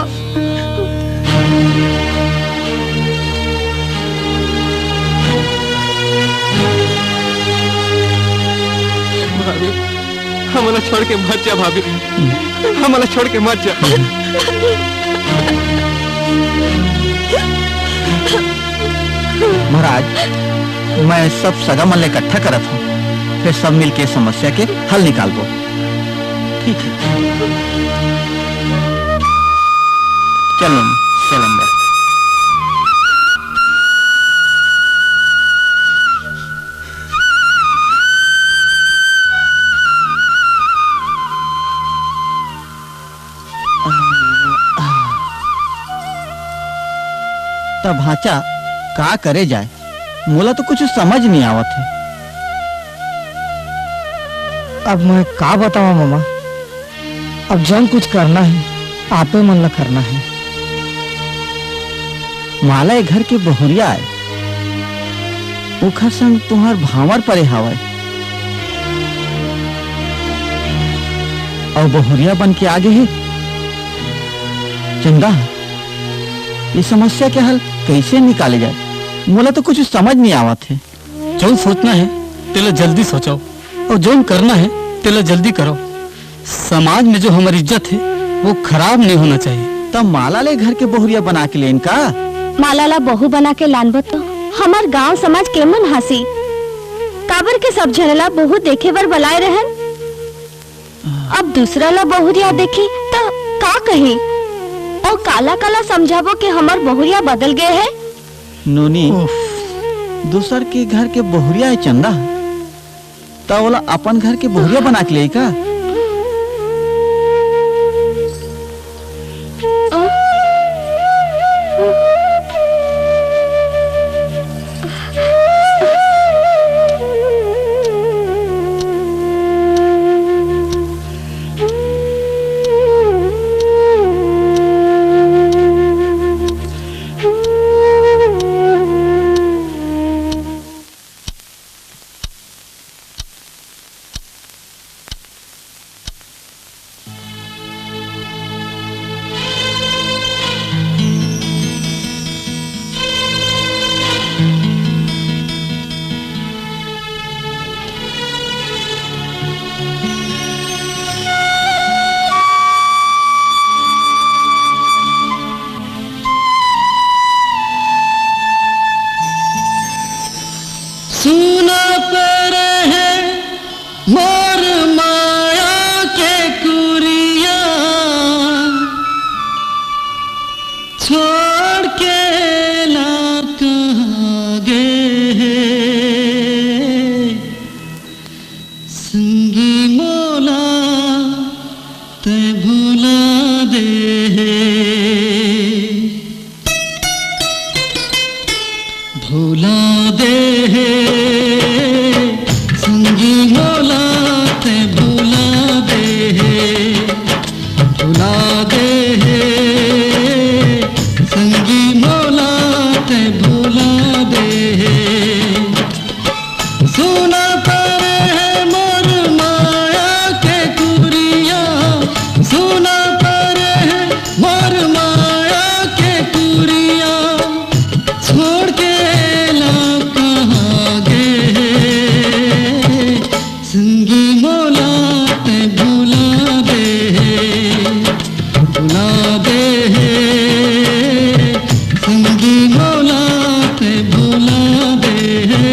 भाभी, हमला छोड़ के मत जा भाभी, हमला छोड़ के मत जा। महाराज, मैं सब सगा मन ले इकट्ठा करत हूँ, फिर सब मिलके समस्या के हल निकालबो। ठीक है। चल नोनी, चल अंदर। त भांचा, का करे जाय, मोला तो कुछ समझ नहीं आवत हे। अब मैं का बतावं ममा, अब जौन कुछ करना हे, आपे मन ला करना हे। माला ए घर के बहुरिया आय, ओखर संग तुंहर भांवर परे हावय। अउ बहुरिया बन के आगे हे। चंदा, ये समस्या के हल कइसे निकाले जाय? मोला तो कुछ समझ नहीं आवत हे। जौन सोचना हे, तेला जल्दी सोचव, अउ जौन करना हे, तेला जल्दी करव। समाज में जो हमर इज्जत हे, वो खराब नहीं होना चाहिए। त माला ले घर के बहुरिया बना के लेन का? माला ला बहू बना के लानबो तो हमर गांव समाज के मन हासी। काबर के सब झन ला बहू देखे बर बलाए रहन। अब दूसरा ला बहुरिया देखी त का कही? अउ काला काला समझाबो कि हमर बहुरिया बदल गए हे? नोनी, उफ। दूसर के घर के बहुरिया हे चंदा, त ओला अपन घर के बहुरिया बना के ले का? सुना पर है मोर माया के कुरिया, छोड़ के ला कहाँ गे हे संगी मोला तै भुला दे हे, भुला दे हे संगी मोला तै भुला दे हे, भुला दे हे संगी मोला तै भुला दे हे। सुना पर है मोर माया के कुरिया, सुना पर है मोर माया के कुरिया, छोड़ के ला कहाँ गे हे संगी मोला तै भुला दे हे, भुला दे हे संगी मोला तै भुला दे हे।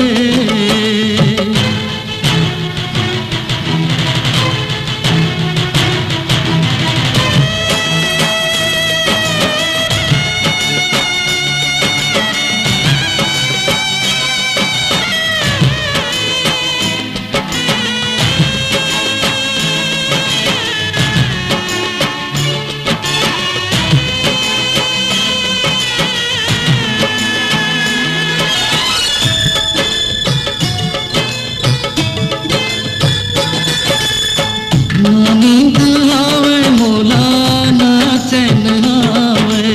ना नींद आवे मोला, ना चैन आवे,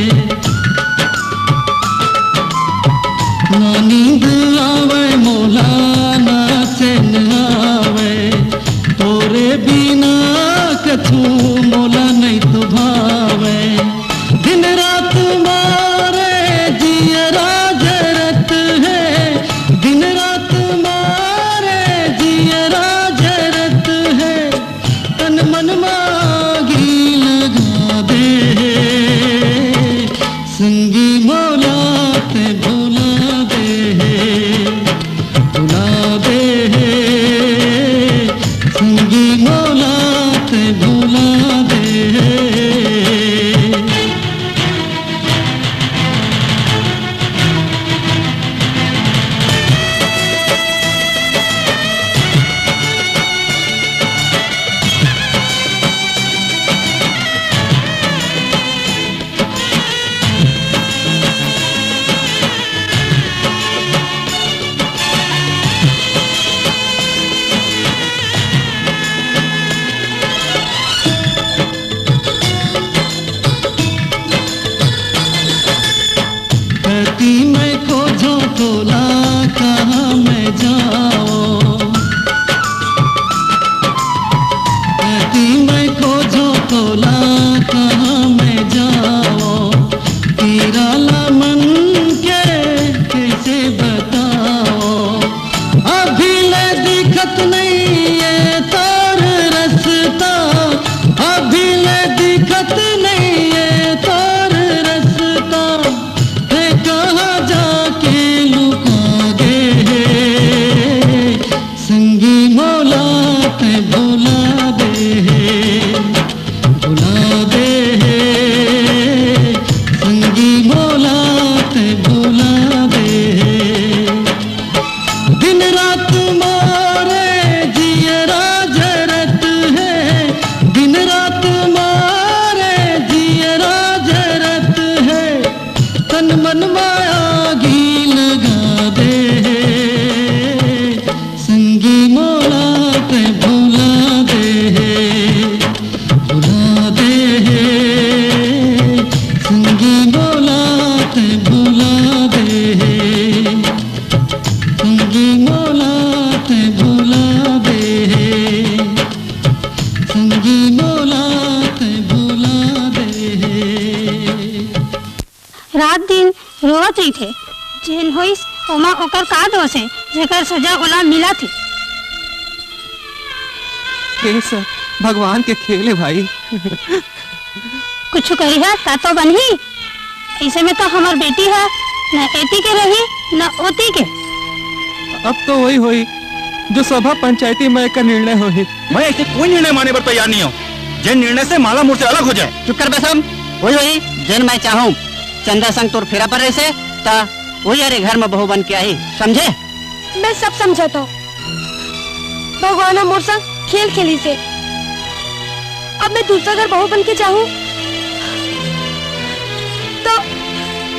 ना नींद आवे मोला, ना चैन आवे, तोरे बिना कछु मोला नहीं तो भावे। दिन रात मारे जियरा जरत है, दिन रात मारे जियरा जरत है, तन मन मागी लगा दे, संगी मोला तै भुला दे। जेन होइस, ओमा ओकर का दोष हे, जेकर सजा ओला मिलत हे? ये सब भगवान के खेल हे भाई। कुछ करिहा ता तो बनही। ऐसे में तो हमर बेटी ह न एती के रही, न ओती के। अब तो वही होई, जो सभा पंचायती में एकर निर्णय होही। मैं ऐसे कोई निर्णय माने बर तैयार नहीं हूँ, जेन निर्णय से माला मोर से अलग हो जाए। चुप कर बे सब, वही होही, जेन मैं चाहूँ। चंदा संग तोर फेरा पर रहिसे, त वही हर ए घर में बहू बन के आही, समझे? मैं सब समझत हूँ। भगवान ह मोर संग खेल खेलिसे। अब मैं दूसरा घर बहू बन के जाहूँ, तो,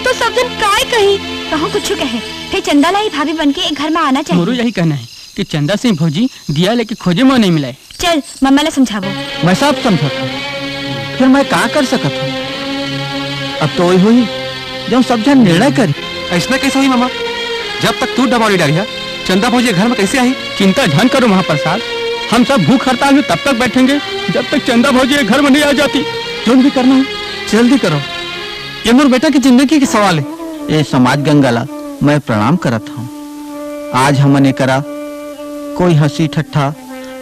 तो सब जन काय कही? कहूँ कुछु कहे, फेर चंदा ला ही भाभी बन के ए घर में आना चाहिए। मोरो यही कहना है कि चंदा सिंह भौजी दिया लेके खोजे में नहीं मिलाए। चल, मम्मा ला समझाबो। मैं सब समझत हूँ, फेर मैं का कर सकत हूँ? अब तो वही होही, जब सब झन निर्णय करी। अइसना कैसे होही मम्मा? जब तक तू दबाव नहीं डारिहा, चंदा भौजी घर में कैसे आही? चिंता झन करो महाप्रसाद, हम सब भूख हड़ताल में तब तक बैठेंगे, जब तक चंदा भौजी ये घर में नहीं आ जाती। जोन भी करना हो, जल्दी करो। ये मोर बेटा की जिंदगी के सवाल हे। ये समाज गंगा ला मैं प्रणाम करत हूँ। आज हमन एकरा कोई हंसी ठट्ठा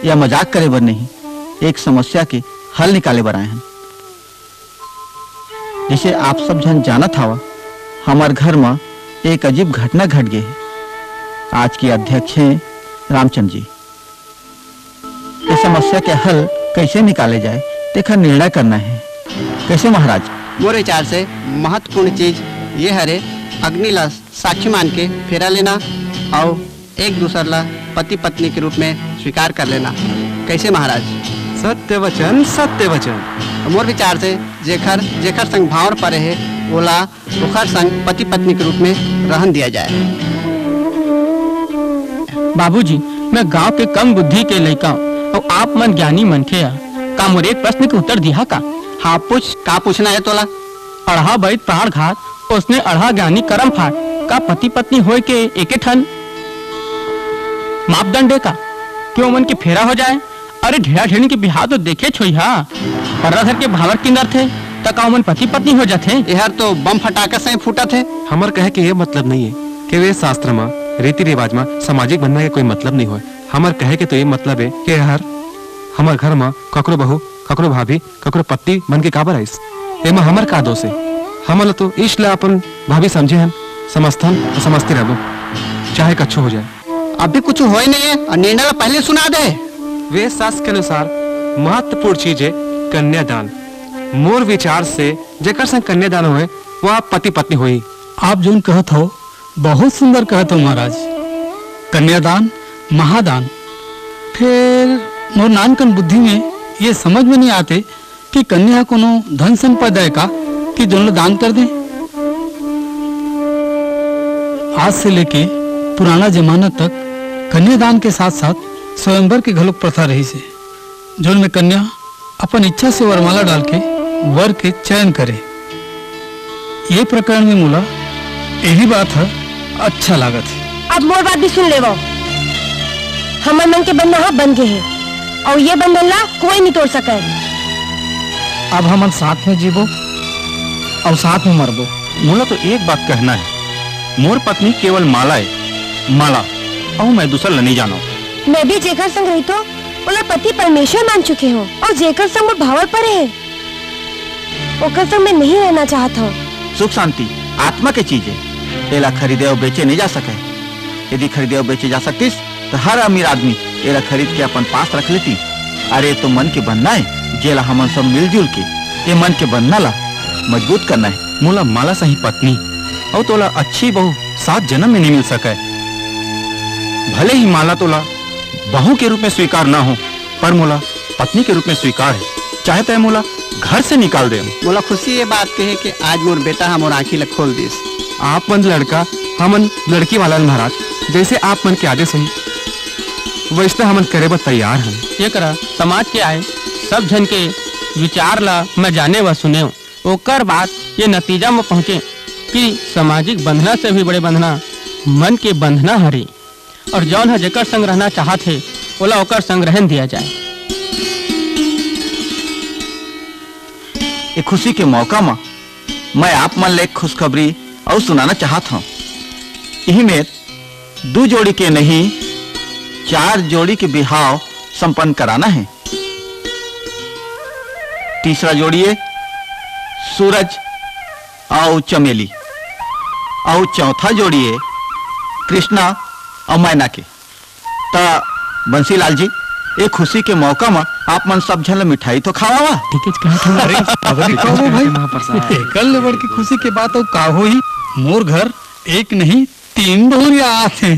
या मजाक करे बर नहीं, एक समस्या के हल निकाले बर आए हन। जैसे आप सब झन जानत हवा, हमर घर म एक अजीब घटना घट गे हे। आज के अध्यक्ष हैं रामचंद जी। ये समस्या के हल कैसे निकाले जाए, तेखर निर्णय करना है। कैसे महाराज? मोर विचार से महत्वपूर्ण चीज ये हरे, अग्नि ला साक्षी मान के फेरा लेना और एक दूसर ला पति पत्नी के रूप में स्वीकार कर लेना। कैसे महाराज? सत्य वचन, सत्य वचन। मोर विचार से जेखर, जेखर संग भांवर परे हे, ओला ओखर संग पति पत्नी के रूप में रहन दिया जाए। बाबूजी, मैं गांव के कम बुद्धि के लइका अउ आप मन ज्ञानी मनखे ह, का मोर एक प्रश्न के उत्तर दिहा का? हाँ पूछ, का पूछना है तोला? अड़हा बइत प्राण घात, ओसने अड़हा ज्ञानी करम फार, का पति पत्नी होय के एके ठन मापदंड हे का? क्यों मन के फेरा हो जाए? अरे ढेड़ा ढेड़नी के बिहाव तो देखेच होइहा, पर्रा धर के भांवर किंदरथे, त का ओमन पति पत्नी हो जाथे? एहर तो बम फटाका सही फूटत हे। हमर कहे के ये मतलब नहीं है कि वेद शास्त्र म, रीति रिवाज म सामाजिक बंधन के कोई मतलब नहीं होय। हमर कहे के तो ये मतलब है कि एहर हमर घर म ककरो बहू, ककरो भाभी, ककरो पत्नी बन के काबर आइस? एमा हमर का दोष है? हमन ल तो इष्ट ल अपन भाभी समझे हन, समझथन अउ समझते रहबो, चाहे कछु हो जाए। अभी कुछ होय नहीं है और निर्णय ला पहले सुना दे। वेद शास्त्र के अनुसार महत्वपूर्ण चीज है कन्यादान। मोर विचार से जेकर संग कन्यादान होए, वह पति पत्नी होही। आप जोन कहत हो, बहुत सुंदर कहत हो महाराज। कन्यादान, महादान। फेर मोर नानकन बुद्धि में ये समझ में नहीं आते कि कन्या ह कोनो धन संपदा आय का कि जोन ल दान कर दे? आज से लेके पुराना जमाना तक कन्यादान के साथ-साथ स्वयंवर के घलोक प्रथा रहिस हे, जोन में कन्या अपन इच्छा से वरमाला डाल के वर के चयन करे। ये प्रकरण में मोला यही बात ह अच्छा लागत हे। अब मोर बात भी सुन लेवव। हमर मन के बंधना ह बन गे हे, अउ ये बंधन ला कोई नहीं तोड़ सकय। अब हमन साथ में जीबो अउ साथ में मरबो। मोला तो एक बात कहना हे, मोर पत्नी केवल माला ए, माला, अउ मैं दूसर ला नहीं जानव। मैं भी जेकर संग रहिथों, ओला पति परमेश्वर मान चुके हों, अउ जेकर संग मोर भांवर परे हे, ओकर संग मैं नहीं रहना चाहत हूँ। सुख शांति आत्मा के चीज हे, एला खरीदे अउ बेचे नहीं जा सके। यदि खरीदे अउ बेचे जा सकतिस, त हर अमीर आदमी एला खरीद के अपन पास रख लेती। अरे, तो मन के बंधना हे, जेला हमन सब मिलजुल के, ये मन के बंधना ला मजबूत करना हे। मोला माला सही पत्नी अउ तोला अच्छी बहू सात जन्म में नहीं मिल सके। भले ही माला तोला बहू के रूप में स्वीकार ना हो, पर मोला पत्नी के रूप में स्वीकार हे। चाहे तय मोला घर से निकाल दे। मोला खुशी ये बात के हे कि आज मोर बेटा ह मोर आँखी ला खोल दिस। आप मन लड़का, हमन लड़की वाला हन महाराज, जैसे आप मन के आदेश होही, वैसने हमन करे बर तैयार हन। ये करा समाज के आए सब झन के विचार ला मैं जाने व सुनेव, ओकर बाद ये नतीजा म पहुँचे कि सामाजिक बंधना से भी बड़े बंधना मन के बंधना हरे। और जौन ह जेकर संग रहना चाहत हे, ओला ओकर संग रहन दिया जाए। ए खुशी के मौका म मैं आप मन ले एक खुशखबरी अउ सुनाना चाहत हौं। इही मेर दू जोड़ी के नहीं, चार जोड़ी के बिहाव संपन्न कराना हे। तीसरा जोड़ी ए सूरज अउ चमेली, अउ चौथा जोड़ी ए कृष्णा अउ मैना के। त बंसीलाल जी, ए खुशी के मौका म आप मन सब झन ल मिठाई तो खवावा। अरे, अबरी खाबो भाई। एकर ले बढ़ के खुशी के बात अउ का होही? मोर घर एक नहीं, तीन बहुरिया आथे।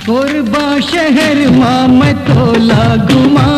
कोरबा शहर मा मैं तोला घुमा